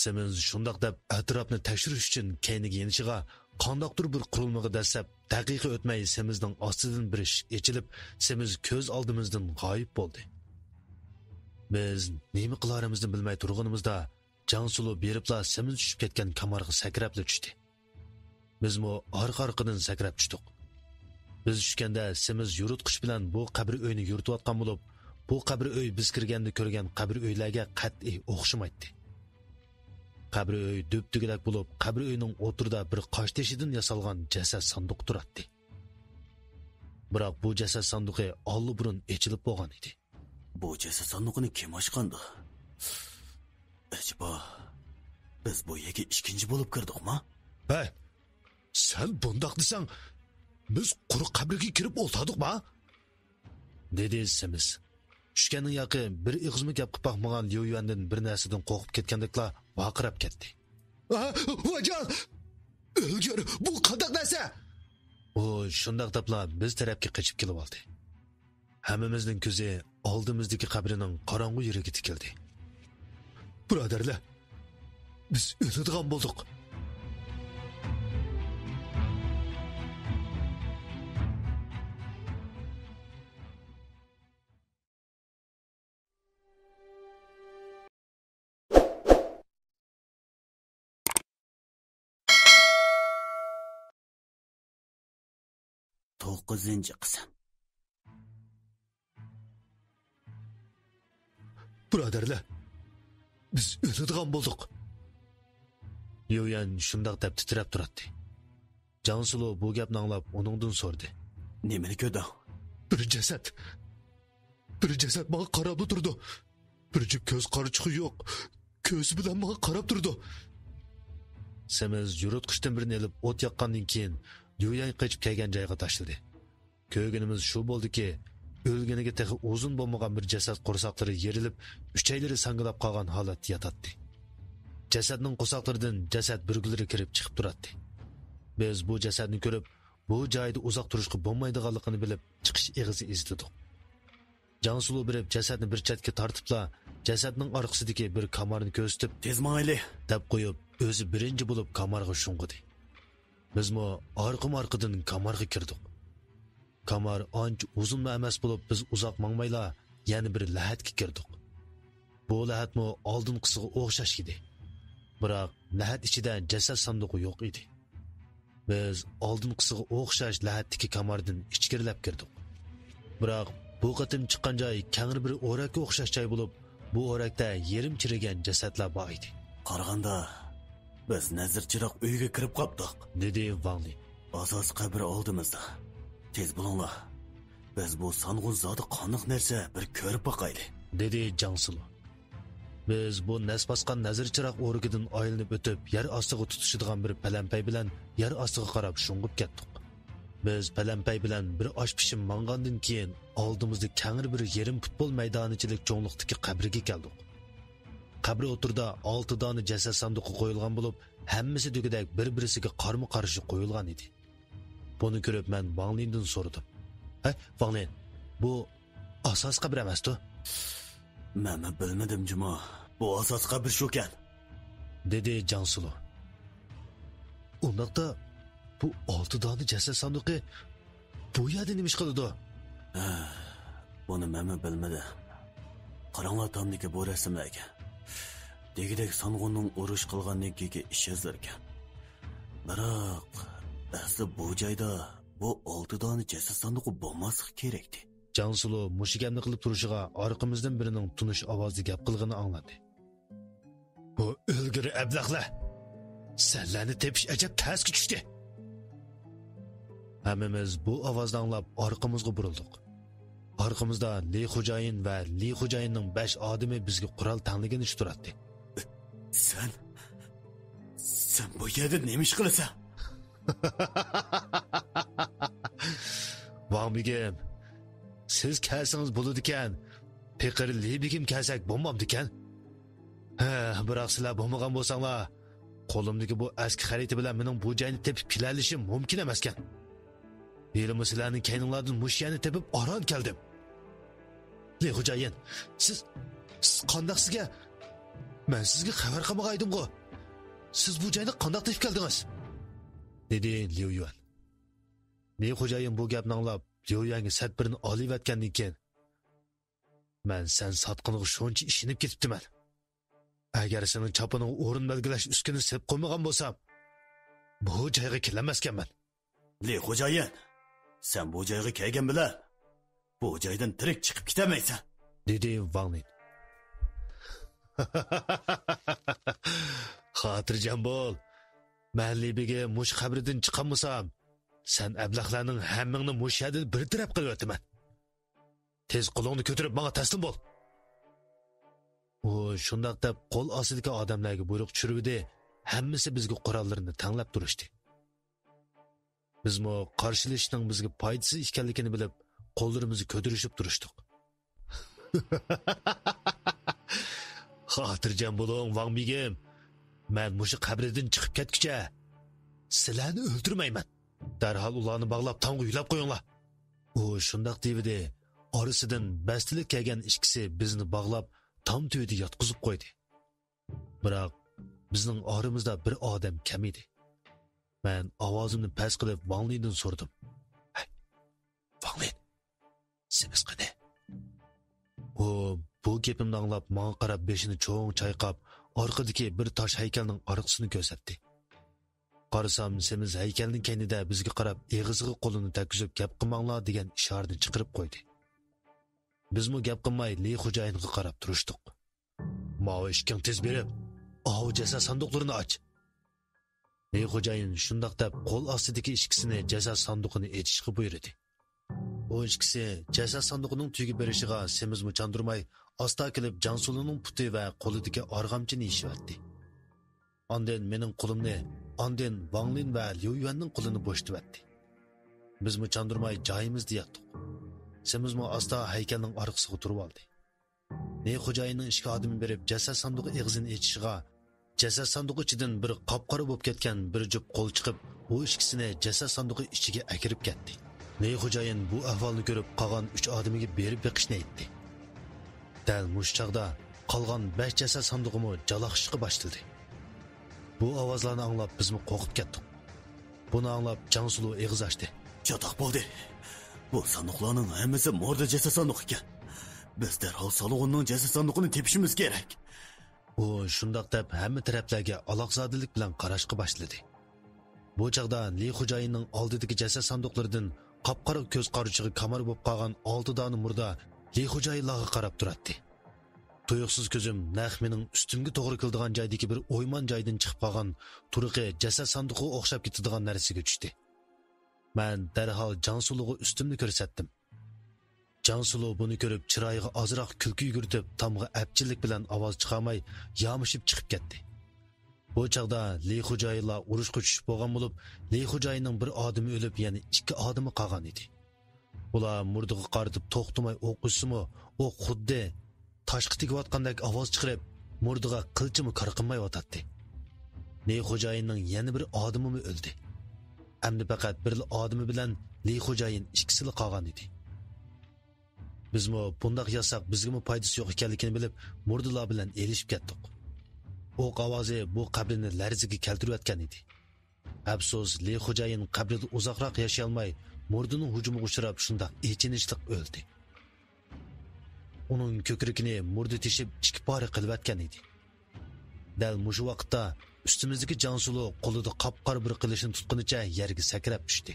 سېمىز شۇنداق دەپ ئەتراپنى تەكشۈرۈش ئۈچۈن كەينىگە يېنىشىغا، قانداقتۇر بىر قۇرۇلمىغا دەسسەپ، دەقىقە ئۆتمەي سېمىزنىڭ ئاستىدىن بىر ئىشىك ئېچىلىپ، سېمىز كۆز ئالدىمىزدىن غايىب بولدى. بىز نېمە قىلارىمىزنى بىلمەي تۇرغىنىمىزدا، جاڭ سۇلۇ بېرىپلا سېمىز چۈشۈپ كەتكەن كامارغا سەكرەپلا چۈشتى. بىزمۇ ئارقا-ئارقىدىن سەكرەپ چۈشتۇق. بىز چۈشكەندە سېمىز يورۇتقۇچ بىلەن بۇ قەبرە ئۆينى يورۇتۇۋاتقان بولۇپ، بۇ قەبرە ئۆي بىز كىرگەندە كۆرگەن قەبرە ئۆيلەرگە قەتئىي ئوخشىمايتتى. قەبرە ئۆي دۈپدۈگىلەك بولۇپ، قەبرە ئۆينىڭ ئوتتۇرىدا بىر قاش تېشىدىن ياسالغان جەسەت ساندۇقى تۇراتتى. بىراق بۇ جەسەت ساندۇقى ئاللىبۇرۇن ئېچىلىپ بولغان ئىدى. بۇ جەسەت ساندۇقىنى كىم ئاچقاندۇ؟ ئەجەبا، بىز بۇ يەرگە ئىككىنچى بولۇپ كىردۇقما؟ ھەي، سەن بۇنداق دېسەڭ، بىز قۇرۇق قەبرىگە كىرىپ ئولتۇردۇقما؟ دېدى سېمىز. چۈشكەننىڭ ياقى بىر ئېغىزمۇ گەپ قىلىپ باقمىغان ليۇ يۈەندىن بىر نەرسىدىن قورقۇپ كەتكەندەكلا ۋارقىراپ كەتتى. ئا، ۋايجان! ئۆلگۈر، بۇ قانداق نەرسە؟ ئۇ شۇنداق دەپلا بىز تەرەپكە قېچىپ كېلىۋالدى. ھەممىمىزنىڭ كۆزى ئالدىمىزدىكى قەبرىنىڭ قاراڭغۇ يېرىگە تىكىلدى. بۇرادەرلەر، بىز ئۆلىدىغان بولدۇق. توققۇزىنچى قىسىم. بۇرادەرلەر، بىز ئۆلىدىغان بولدۇق. ليۇيۈەن شۇنداق دەپ تىترەپ تۇراتتى. جاڭ سۇلۇ بۇ گەپنى ئاڭلاپ ئۇنىڭدىن سورىدى. نېمىنى كۆردۈڭ؟ بىر جەسەت. بىر جەسەت ماڭا قاراپلا تۇرىدۇ. بىر جۈپ كۆز قارىچۇقى يوق. كۆزى بىلەن ماڭا قاراپ تۇرىدۇ. سېمىز يورۇتقۇچتىن بىرنى ئېلىپ ئوت ياققاندىن كېيىن، ليۇيۈەن قېچىپ كەلگەن جايغا تاشلىدى. كۆرگىنىمىز شۇ بولدىكى، ئۆلگىنىگە تېخى ئۇزۇن بولمىغان بىر جەسەت قورساقلىرى يېرىلىپ، ئۈچەيلىرى ساڭگىلاپ قالغان ھالەتتە ياتاتتى. جەسەتنىڭ قورساقلىرىدىن جەسەت بۈركىلىرى كىرىپ چىقىپ تۇراتتى. بىز بۇ جەسەتنى كۆرۈپ، بۇ جايدا ئۇزاق تۇرۇشقا بولمايدىغانلىقىنى بىلىپ، چىقىش ئېغىزى ئىزدىدۇق. جاڭ سۇلۇ بېرىپ جەسەتنى بىر چەتكە تارتىپلا، جەسەتنىڭ ئارقىسىدىكى بىر كامارنى كۆرسىتىپ، تېز ماڭايلى، دەپ قويۇپ، ئۆزى بىرىنچى بولۇپ كامارغا شۇڭغۇدى. بىزمۇ ئارقىمۇ ئارقىدىن كامارغا كىردۇق. كامار ئانچە ئۇزۇنمۇ ئەمەس بولۇپ، بىز ئۇزاق ماڭمايلا يەنە بىر لەھەتكە كىردۇق. بۇ لەھەتمۇ ئالدىنقىسىغا ئوخشاش ئىدى. بىراق لەھەت ئىچىدە جەسەت ساندۇقى يوق ئىدى. بىز ئالدىنقىسىغا ئوخشاش لەھەتتىكى كاماردىن ئىچكىرىلەپ كىردۇق. بىراق بۇ قېتىم چىققان جاي كەڭرى بىر ئورەككە ئوخشاش جاي بولۇپ، بۇ ئورەكتە يېرىم چىرىگەن جەسەتلەر بار ئىدى. قارىغاندا، بىز نەزىر چىراغ ئۆيىگە كىرىپ قاپتۇق، دېدى ۋاڭ لىن. ئاساسىي قەبرە ئالدىمىزدا. تېز بولۇڭلار. بىز بۇ سانغۇن زادى قانداق نەرسە، بىر كۆرۈپ باقايلى، دېدى جاڭ سىلۇ. بىز بۇ نەس باسقان نەزىر چىراغ ئورىكىدىن ئايلىنىپ ئۆتۈپ، يەر ئاستىغا تۇتىشىدىغان بىر پەلەمپەي بىلەن يەر ئاستىغا قاراپ شۇڭغۇپ كەتتۇق. بىز پەلەمپەي بىلەن بىر ئاش پىشىم ماڭغاندىن كېيىن، ئالدىمىزدا كەڭرى بىر يېرىم پۇتبول مەيدانىچىلىك چوڭلۇقتىكى قەبرىگە كەلدۇق. قەبرە ئوتتۇرىدا ئالتە دانە جەسەت ساندۇقى قويۇلغان بولۇپ، ھەممىسى دېگۈدەك بىر-بىرسىگە قارمۇ-قارشى قويۇلغان ئىدى. بۇنى كۆرۈپ مەن ۋاڭ لىندىن سورىدىم. ھەي، ۋاڭ لىن، بۇ ئاساسىي قەبرە ئەمەستۇ؟ مەنمۇ بىلمىدىم جۇمۇ. بۇ ئاساسىي قەبرە شۇكەن، دېدى جاڭ سىلۇ. ئۇنداقتا بۇ ئالتە دانە جەسەت ساندۇقى بۇ يەردە نېمە ئىش قىلىدۇ؟ ھە، بۇنى مەنمۇ بىلمىدىم. قاراڭلار تامدىكى بۇ رەسىملەرگە. دېگۈدەك سانغۇننىڭ ئۇرۇش قىلغاندىن كېيىنكى ئىش ئىزلىرىكەن. بىراق، ئەسلى بۇ جايدا بۇ ئالتە دانە جەسەت ساندۇقى بولماسلىقى كېرەكتى. جاڭ سۇلۇ مۇشۇ گەپنى قىلىپ تۇرۇشىغا ئارقىمىزدىن بىرىنىڭ تونۇش ئاۋازدا گەپ قىلغىنى ئاڭلاندى. بۇ ئۆلگۈر ئەبلەخلەر! سەنلەرنى تېپىش ئەجەب تەسكە چۈشتى! ھەممىمىز بۇ ئاۋازنى ئاڭلاپ ئارقىمىزغا بۇرۇلدۇق. ئارقىمىزدا لى خوجايىن ۋە لى خوجايىننىڭ بەش ئادىمى بىزگە قورال تەڭلىگىنىچە تۇراتتى. سەن، سەن بۇ يەردە نېمە ئىش قىلىسەن؟ ۋاڭ بېگىم، سىز كەلسىڭىز بولىدىكەن، پېقىر لى بېگىم كەلسەك بولمامدىكەن؟ ھە، بىراق سىلەر بولمىغان بولساڭلار، قولۇمدىكى بۇ ئەسكى خەرىتە بىلەن مېنىڭ بۇ جاينى تېپىپ كېلەلىشىم مۇمكىن ئەمەسكەن. ھېلىمۇ سىلەرنىڭ كەينىڭلاردىن مۇشۇ يەرنى تېپىپ ئاران كەلدىم. لى خوجايىن، سىز، سىز قانداق سىزگە؟ مەن سىزگە خەۋەر قىلمىغايدىمغۇ؟ سىز بۇ جاينى قانداق تېپىپ كەلدىڭىز؟ دېدى ليۇ يۈەن. لى خوجايىن بۇ گەپنى ئاڭلاپ، ليۇ يۈەنگە سەت بىرنى ئالىۋەتكەندىن كېيىن، مەن سەن ساتقىنىغا شۇنچە ئىشىنىپ كېتىپتىمەن. ئەگەر سېنىڭ چاپىنىڭغا ئورۇن بەلگىلەش ئۈسكۈنىسى سېلىپ قويمىغان بولسام، بۇ جايغا كېلەلمەسكەنمەن. لى خوجايىن، سەن بۇ جايغا كەلگەن بىلەن، بۇ جايدىن تىرىك چىقىپ كېتەلمەيسەن، دېدى ۋاڭ لىن. خاتىرجەم بول. مەن لى بېگىم مۇشۇ قەبرىدىن چىقالمىسام، سەن ئەبلەخلەرنىڭ ھەممىڭنى مۇشۇ يەردىن بىر تەرەپ قىلىۋېتىمەن. تېز قولۇڭنى كۆتۈرۈپ ماڭا تەسلىم بول. ئۇ شۇنداق دەپ قول ئاستىدىكى ئادەملەرگە بۇيرۇق چۈشۈرۈۋىدى، ھەممىسى بىزگە قوراللىرىنى تەڭلەپ تۇرۇشتى. بىزمۇ قارشىلىشىشنىڭ بىزگە پايدىسىز ئىكەنلىكىنى بىلىپ، قوللىرىمىزنى كۆتۈرۈشۈپ تۇرۇشتۇق. خاتىرجەم بولۇڭ، ۋاڭ بېگىم. مەن مۇشۇ قەبرىدىن چىقىپ كەتكۈچە، سىلەرنى ئۆلتۈرمەيمەن. دەرھال ئۇلارنى باغلاپ، تامغا يۆلەپ قويۇڭلار. ئۇ شۇنداق دېيىۋىدى، ئارىسىدىن بەستلىك كەلگەن ئىككىسى بىزنى باغلاپ، تام تۈۋىدە ياتقۇزۇپ قويدى. بىراق، بىزنىڭ ئارىمىزدا بىر ئادەم كەم ئىدى. مەن ئاۋازىمنى پەس قىلىپ، ۋاڭ لىندىن سورىدىم. ھەي، ۋاڭ لىن، سېمىز قېنى؟ ئۇ بۇ گېپىمنى ئاڭلاپ، ماڭا قاراپ بېشىنى چوڭ چايقاپ، ئارقىدىكى بىر تاش ھەيكەلنىڭ ئارقىسىنى كۆرسەتتى. قارىسام، سېمىز ھەيكەلنىڭ كەينىدە بىزگە قاراپ ئېغىزىغا قولىنى تەگكۈزۈپ، «گەپ قىلماڭلار» دېگەن ئىشارىنى چىقىرىپ قويدى. بىزمۇ گەپ قىلماي لى خوجايىنغا قاراپ تۇرۇشتۇق. «ماۋۇ ئىككىڭ تېز بېرىپ، ئاۋۇ جەسەت ساندۇقلىرىنى ئاچ!» لى خوجايىن شۇنداق دەپ قول ئاستىدىكى ئىككىسىنى جەسەت ساندۇقىنى ئېچىشقا بۇيرۇدى. ئۇ ئىككىسى جەسەت ساندۇقىنىڭ تۈۋىگە بېرىشىغا سېمىزمۇ چاندۇرماي، ئاستا كېلىپ جاڭسۇلۇنىڭ پۇتى ۋە قولىدىكى ئارغامچىنى يېشىۋەتتى. ئاندىن مېنىڭ قولۇمنى، ئاندىن ۋاڭ لىن ۋە ليۇ يۈەننىڭ قولىنى بوشىتىۋەتتى. بىزمۇ چاندۇرماي جايىمىزدا ياتتۇق. سېمىزمۇ ئاستا ھەيكەلنىڭ ئارقىسىغا تۇرۇۋالدى. نى خوجايىننىڭ ئىككى ئادىمى بېرىپ جەسەت ساندۇقى ئېغىزىنى ئېچىشىغا، جەسەت ساندۇقى ئىچىدىن بىر قاپقارا بولۇپ كەتكەن بىر جۈپ قول چىقىپ، ئۇ ئىككىسىنى جەسەت ساندۇقى ئىچىگە ئەكىرىپ كەتتى. نى خوجايىن بۇ ئەھۋالنى كۆرۈپ، قالغان ئۈچ ئادىمىگە بېرىپ بېقىشنى ئېيتتى. دەل مۇشۇ چاغدا قالغان بەش جەسەت ساندۇقىمۇ جالاقشىشقا باشلىدى. بۇ ئاۋازلارنى ئاڭلاپ بىزمۇ قورقۇپ كەتتۇق. بۇنى ئاڭلاپ جاڭسۇلۇ ئېغىز ئاچتى. چاتاق بولدى. بۇ ساندۇقلارنىڭ ھەممىسى موردا جەسەت ساندۇقى ئىكەن. بىز دەرھال سالىغۇننىڭ جەسەت ساندۇقىنى تېپىشىمىز كېرەك. ئۇ شۇنداق دەپ ھەممە تەرەپلەرگە ئالاقزادىلىك بىلەن قاراشقا باشلىدى. بۇ چاغدا لى خوجايىننىڭ ئالدىدىكى جەسەت ساندۇقلىرىدىن قاپقارا كۆز قارىچىغا كامار بولۇپ قالغان ئالتە دانە مۇردا لى خوجايىنلارغا قاراپ تۇراتتى. تۇيۇقسىز كۆزۈم نەق مېنىڭ ئۈستۈمگە توغرا كېلىدىغان جايدىكى بىر ئويمان جايدىن چىقىپ قالغان، تۇرقى جەسەت ساندۇقىغا ئوخشاپ كېتىدىغان نەرسىگە چۈشتى. مەن دەرھال جاڭسۇلۇغا ئۈستۈمنى كۆرسەتتىم. جاڭسۇلۇ بۇنى كۆرۈپ، چىرايىغا ئازراق كۈلكە يۈگۈرتۈپ، تامغا ئەپچىللىك بىلەن ئاۋاز چىقارماي، يامىشىپ چىقىپ كەتتى. بۇ چاغدا لى خوجايىنلار ئۇرۇشقا چۈشۈپ بولغان بولۇپ، لى خوجايىننىڭ بىر ئادىمى ئۆلۈپ، يەنە ئىككى ئادىمى قالغان ئىدى. ئۇلار مۇردىغا قارىتىپ توختىماي ئوق ئۇچسىمۇ، ئوق خۇددى تاشقا تېگىۋاتقاندەك ئاۋاز چىقىرىپ، مۇردىغا قىلچىمۇ كار قىلمايۋاتاتتى. نى خوجايىننىڭ يەنە بىر ئادىمىمۇ ئۆلدى. ئەمدى پەقەت بىرلا ئادىمى بىلەن لى خوجايىن ئىككىسىلا قالغان ئىدى. بىزمۇ بۇنداق ياتساق بىزگىمۇ پايدىسى يوق ئىكەنلىكىنى بىلىپ، مۇردىلار بىلەن ئېلىشىپ كەتتۇق. ئوق ئاۋازى بۇ قەبرىنى لەرزىگە كەلتۈرۈۋەتكەن ئىدى. ئەپسۇس، لى خوجايىن قەبرىدە ئۇزاقراق ياشىيالماي، مۇردىنىڭ ھۇجۇمىغا ئۇچراپ، شۇنداق ئېچىنىشلىق ئۆلدى. ئۇنىڭ كۆكرىكىنى مۇردا تېشىپ، ئىككى پارە قىلىۋەتكەن ئىدى. دەل مۇشۇ ۋاقىتتا ئۈستىمىزدىكى جاڭسۇلۇ قولىدا قاپقارا بىر قىلىچنى تۇتقىنىچە يەرگە سەكرەپ چۈشتى.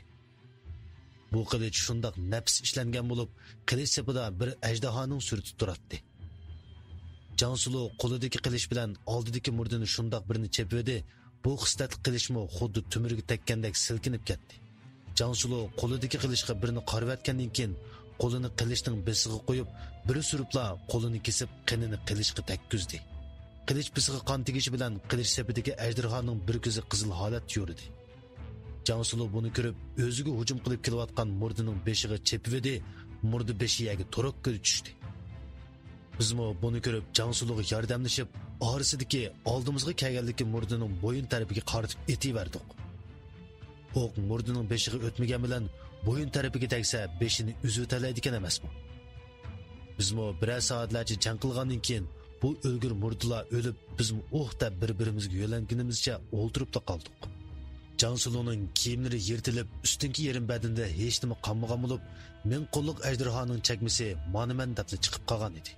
بۇ قىلىچ شۇنداق نەپىس ئىشلەنگەن بولۇپ، قىلىچ سېپىدا بىر ئەجدىھانىڭ سۈرىتى تۇراتتى. جاڭسۇلۇ قولىدىكى قىلىچ بىلەن ئالدىدىكى مۇردىنى شۇنداق بىرنى چېپىۋىدى، بۇ خىسلەتلىك قىلىچمۇ خۇددى تۈمۈرگە تەگكەندەك سىلكىنىپ كەتتى. جاڭسۇلۇ قولىدىكى قىلىچقا بىرنى قارىۋەتكەندىن كېيىن، قولىنى قىلىچنىڭ بېسىغا قويۇپ، بىر سۈرۈپلا قولىنى كېسىپ، قېنىنى قىلىچقا تەگكۈزدى. قىلىچ بېسىغا قان تېگىشى بىلەن قىلىچ سېپىدىكى ئەجدىھانىڭ بىر كۆزى قىزىل ھالەتتە يورۇدى. جاڭسۇلۇ بۇنى كۆرۈپ، ئۆزىگە ھۇجۇم قىلىپ كېلىۋاتقان مۇردىنىڭ بېشىغا چېپىۋىدى، مۇردا بېشى يەرگە تۇرۇككىدە چۈشتى. بىزمۇ بۇنى كۆرۈپ، جاڭسۇلۇغا ياردەملىشىپ، ئارىسىدىكى ئالدىمىزغا كەلگەنلىكى مۇردىنىڭ بويۇن تەرىپىگە قارىتىپ ئېتىۋەردۇق. ئوق مۇردىنىڭ بېشىغا ئۆتمىگەن بىلەن، بويۇن تەرىپىگە تەگسە، بېشىنى ئۈزۈۋېتەلەيدىكەن ئەمەسمۇ؟ بىزمۇ بىرەر سائەتلەرچە جەڭ قىلغاندىن كېيىن، بۇ ئۆلگۈر مۇردىلار ئۆلۈپ، بىزمۇ ئۇھ دەپ بىر-بىرىمىزگە يۆلەنگىنىمىزچە ئولتۇرۇپلا قالدۇق. جاڭسۇلۇنىڭ كىيىملىرى يىرتىلىپ، ئۈستۈنكى يېرىم بەدىنىدە ھېچنېمە قالمىغان بولۇپ، مىڭ قوللۇق ئەجدىھانىڭ چەكمىسى مانا مەن دەپلا چىقىپ قالغان ئىدى.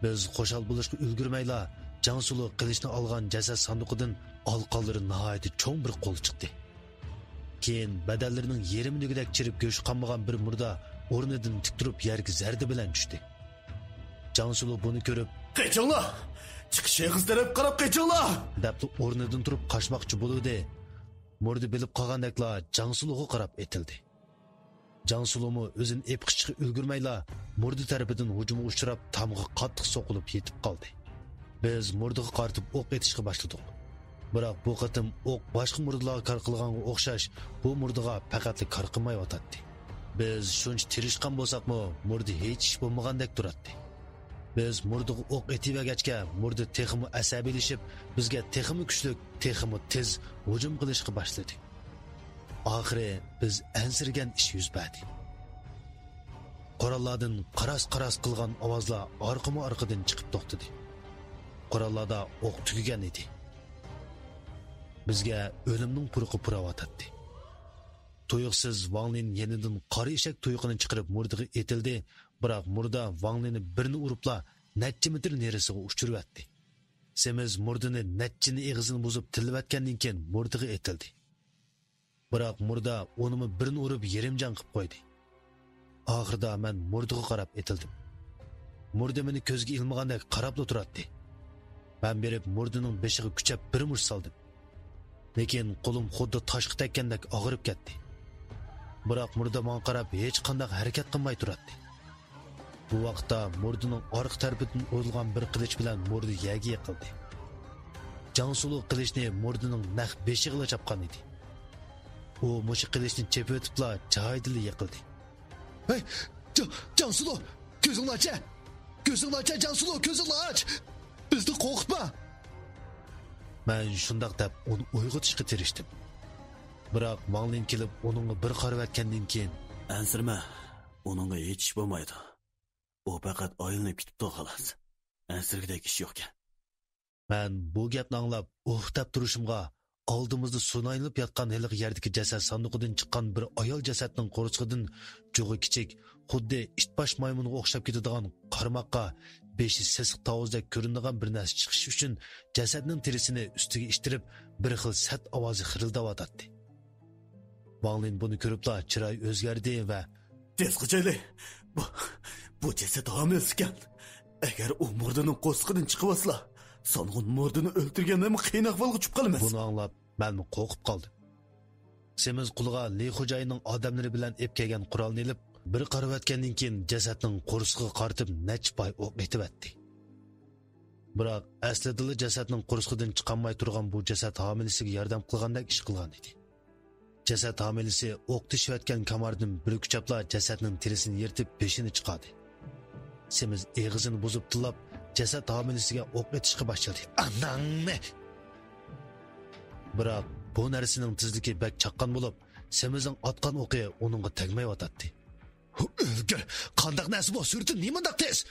بىز خۇشال بولۇشقا ئۈلگۈرمەيلا، جاڭسۇلۇ قىلىچنى ئالغان جەسەت ساندۇقىدىن ئالىقانلىرى ناھايىتى چوڭ بىر قول چىقتى. كېيىن بەدەنلىرىنىڭ يېرىمىنى دېگۈدەك چىرىپ گۆشى قالمىغان بىر مۇردا ئورنىدىن تىك تۇرۇپ يەرگە زەردە بىلەن چۈشتى. جاڭسۇلۇ بۇنى كۆرۈپ، «قېچىڭلار! چىقىش ئېغىزى تەرەپ قاراپ قېچىڭلار!» دەپلا ئورنىدىن تۇرۇپ قاچماقچى بولۇۋىدى. مۇردا بىلىپ قالغاندەكلا جاڭسۇلۇغا قاراپ ئېتىلدى. جاڭسۇلۇمۇ ئۆزىنى ئېپقىچىشقا ئۈلگۈرمەيلا، مۇردا تەرىپىدىن ھۇجۇمغا ئۇچراپ، تامغا قاتتىق سوقۇلۇپ يېتىپ قالدى. بىز مۇردىغا قارىتىپ ئوق ئېتىشقا باشلىدۇق. بىراق بۇ قېتىم ئوق باشقا مۇردىلارغا كار قىلغانغا ئوخشاش، بۇ مۇردىغا پەقەتلا كار قىلمايۋاتاتتى. بىز شۇنچە تىرىشقان بولساقمۇ، مۇردا ھېچ ئىش بولمىغاندەك تۇراتتى. بىز مۇردىغا ئوق ئېتىۋەرگەچكە، مۇردا تېخىمۇ ئەسەبىيلىشىپ، بىزگە تېخىمۇ كۈچلۈك، تېخىمۇ تېز ھۇجۇم قىلىشقا باشلىدى. ئاخىرى بىز ئەنسىرىگەن ئىش يۈز بەردى. قوراللاردىن قاراس-قاراس قىلغان ئاۋازلار ئارقىمۇ ئارقىدىن چىقىپ توختىدى. قوراللاردا ئوق تۈگىگەن ئىدى. بىزگە ئۆلۈمنىڭ پۇرىقى پۇراۋاتاتتى. تۇيۇقسىز ۋاڭ لىن يېنىدىن قارا ئېشەك تۇيىقىنى چىقىرىپ مۇردىغا ئېتىلدى، بىراق مۇردا ۋاڭ لىنى بىرنى ئۇرۇپلا نەچچە مېتىر نېرىسىغا ئۇچۇرۇۋەتتى. سېمىز مۇردىنى نەچچىنى ئېغىزىنى بۇزۇپ تىللىۋەتكەندىن كېيىن مۇردىغا ئېتىلدى. بىراق مۇردا ئۇنىمۇ بىرنى ئۇرۇپ يېرىم جان قىلىپ قويدى. ئاخىرىدا مەن مۇردىغا قاراپ ئېتىلدىم. مۇردا مېنى كۆزگە ئىلمىغاندەك قاراپلا تۇراتتى. مەن بېرىپ مۇردىنىڭ بېشىغا كۈچەپ بىر مۇشت سالدىم. لېكىن قولۇم خۇددى تاشقا تەگكەندەك ئاغرىپ كەتتى. بىراق مۇردا ماڭا قاراپ ھېچقانداق ھەرىكەت قىلماي تۇراتتى. بۇ ۋاقىتتا مۇردىنىڭ ئارقا تەرىپىدىن ئۇرۇلغان بىر قىلىچ بىلەن مۇردا يەرگە يىقىلدى. جاڭسۇلۇ قىلىچنى مۇردىنىڭ نەق بېشىغىلا چاپقان ئىدى. ئۇ مۇشۇ قىلىچنى چېپىۋېتىپلا جايىدىلا يىقىلدى. ھەي، جا-، جاڭسۇلۇ، كۆزۈڭنى ئاچ! كۆزۈڭنى ئاچ، جاڭسۇلۇ، كۆزۈڭنى ئاچ! بىزنى قورقۇتما! مەن شۇنداق دەپ ئۇنى ئويغىتىشقا تىرىشتىم. بىراق ۋاڭلىن كېلىپ ئۇنىڭغا بىر قارىۋەتكەندىن كېيىن، ئەنسىرىمە، ئۇنىڭغا ھېچ ئىش بولمايدۇ. ئۇ پەقەت ئايلىنىپ كېتىپتۇ، خالاس. ئەنسىرىگۈدەك ئىش يوقكەن. مەن بۇ گەپنى ئاڭلاپ ئۇھ دەپ تۇرۇشۇمغا، ئالدىمىزدا سۇنايلىنىپ ياتقان ھېلىقى يەردىكى جەسەت ساندۇقىدىن چىققان بىر ئايال جەسەتنىڭ قورسىقىدىن جۇغى كىچىك، خۇددى ئىت باش مايمۇنغا ئوخشاپ كېتىدىغان، قارىماققا بېشى سېسىق تاۋۇزدەك كۆرۈنىدىغان بىر نەرسە چىقىشى ئۈچۈن جەسەتنىڭ تېرىسىنى ئۈستىگە ئىتتىرىپ، بىر خىل سەت ئاۋازى خىرىلداۋاتاتتى. ۋاڭلىن بۇنى كۆرۈپلا چىرايى ئۆزگەردى ۋە، تېز قاچايلى! بۇ، بۇ جەسەت ھامىلىسىكەن! ئەگەر ئۇ مۇردىنىڭ قورسىقىدىن چىقىۋالسىلا، سانغۇن مۇردىنى ئۆلتۈرگەندىنمۇ قىيىن ئەھۋالغا چۈشۈپ قالىمىز. بۇنى ئاڭلاپ، مەنمۇ قورقۇپ قالدىم. سېمىز قۇلىغا لى خوجايىننىڭ ئادەملىرى بىلەن ئېلىپ كەلگەن قورالنى ئېلىپ، بىر قارىۋەتكەندىن كېيىن، جەسەتنىڭ قورسىقىغا قارىتىپ نەچچە پاي ئوق ئېتىۋەتتى. بىراق، ئەسلىدىلا جەسەتنىڭ قورسىقىدىن چىقالماي تۇرغان بۇ جەسەت ھامىلىسىگە ياردەم قىلغاندەك ئىش قىلغان ئىدى. جەسەت ھامىلىسى ئوق تېشىۋەتكەن كاماردىن بىر كۈچەپلا جەسەتنىڭ تېرىسىنى يىرتىپ، بېشىنى چىقاردى. سېمىز ئېغىزىنى بۇزۇپ تىللاپ، جەسەت ھامىلىسىگە ئوق ئېتىشقا باشلىدى. ئاناڭنى! بىراق، بۇ نەرسىنىڭ تېزلىكى بەك چاققان بولۇپ، سېمىزنىڭ ئاتقان ئوقى ئۇنىڭغا تەگمەيۋاتاتتى. ئۆلگۈر! قانداق نەرسە بۇ؟ سۈرئىتى نېمانداق تېز؟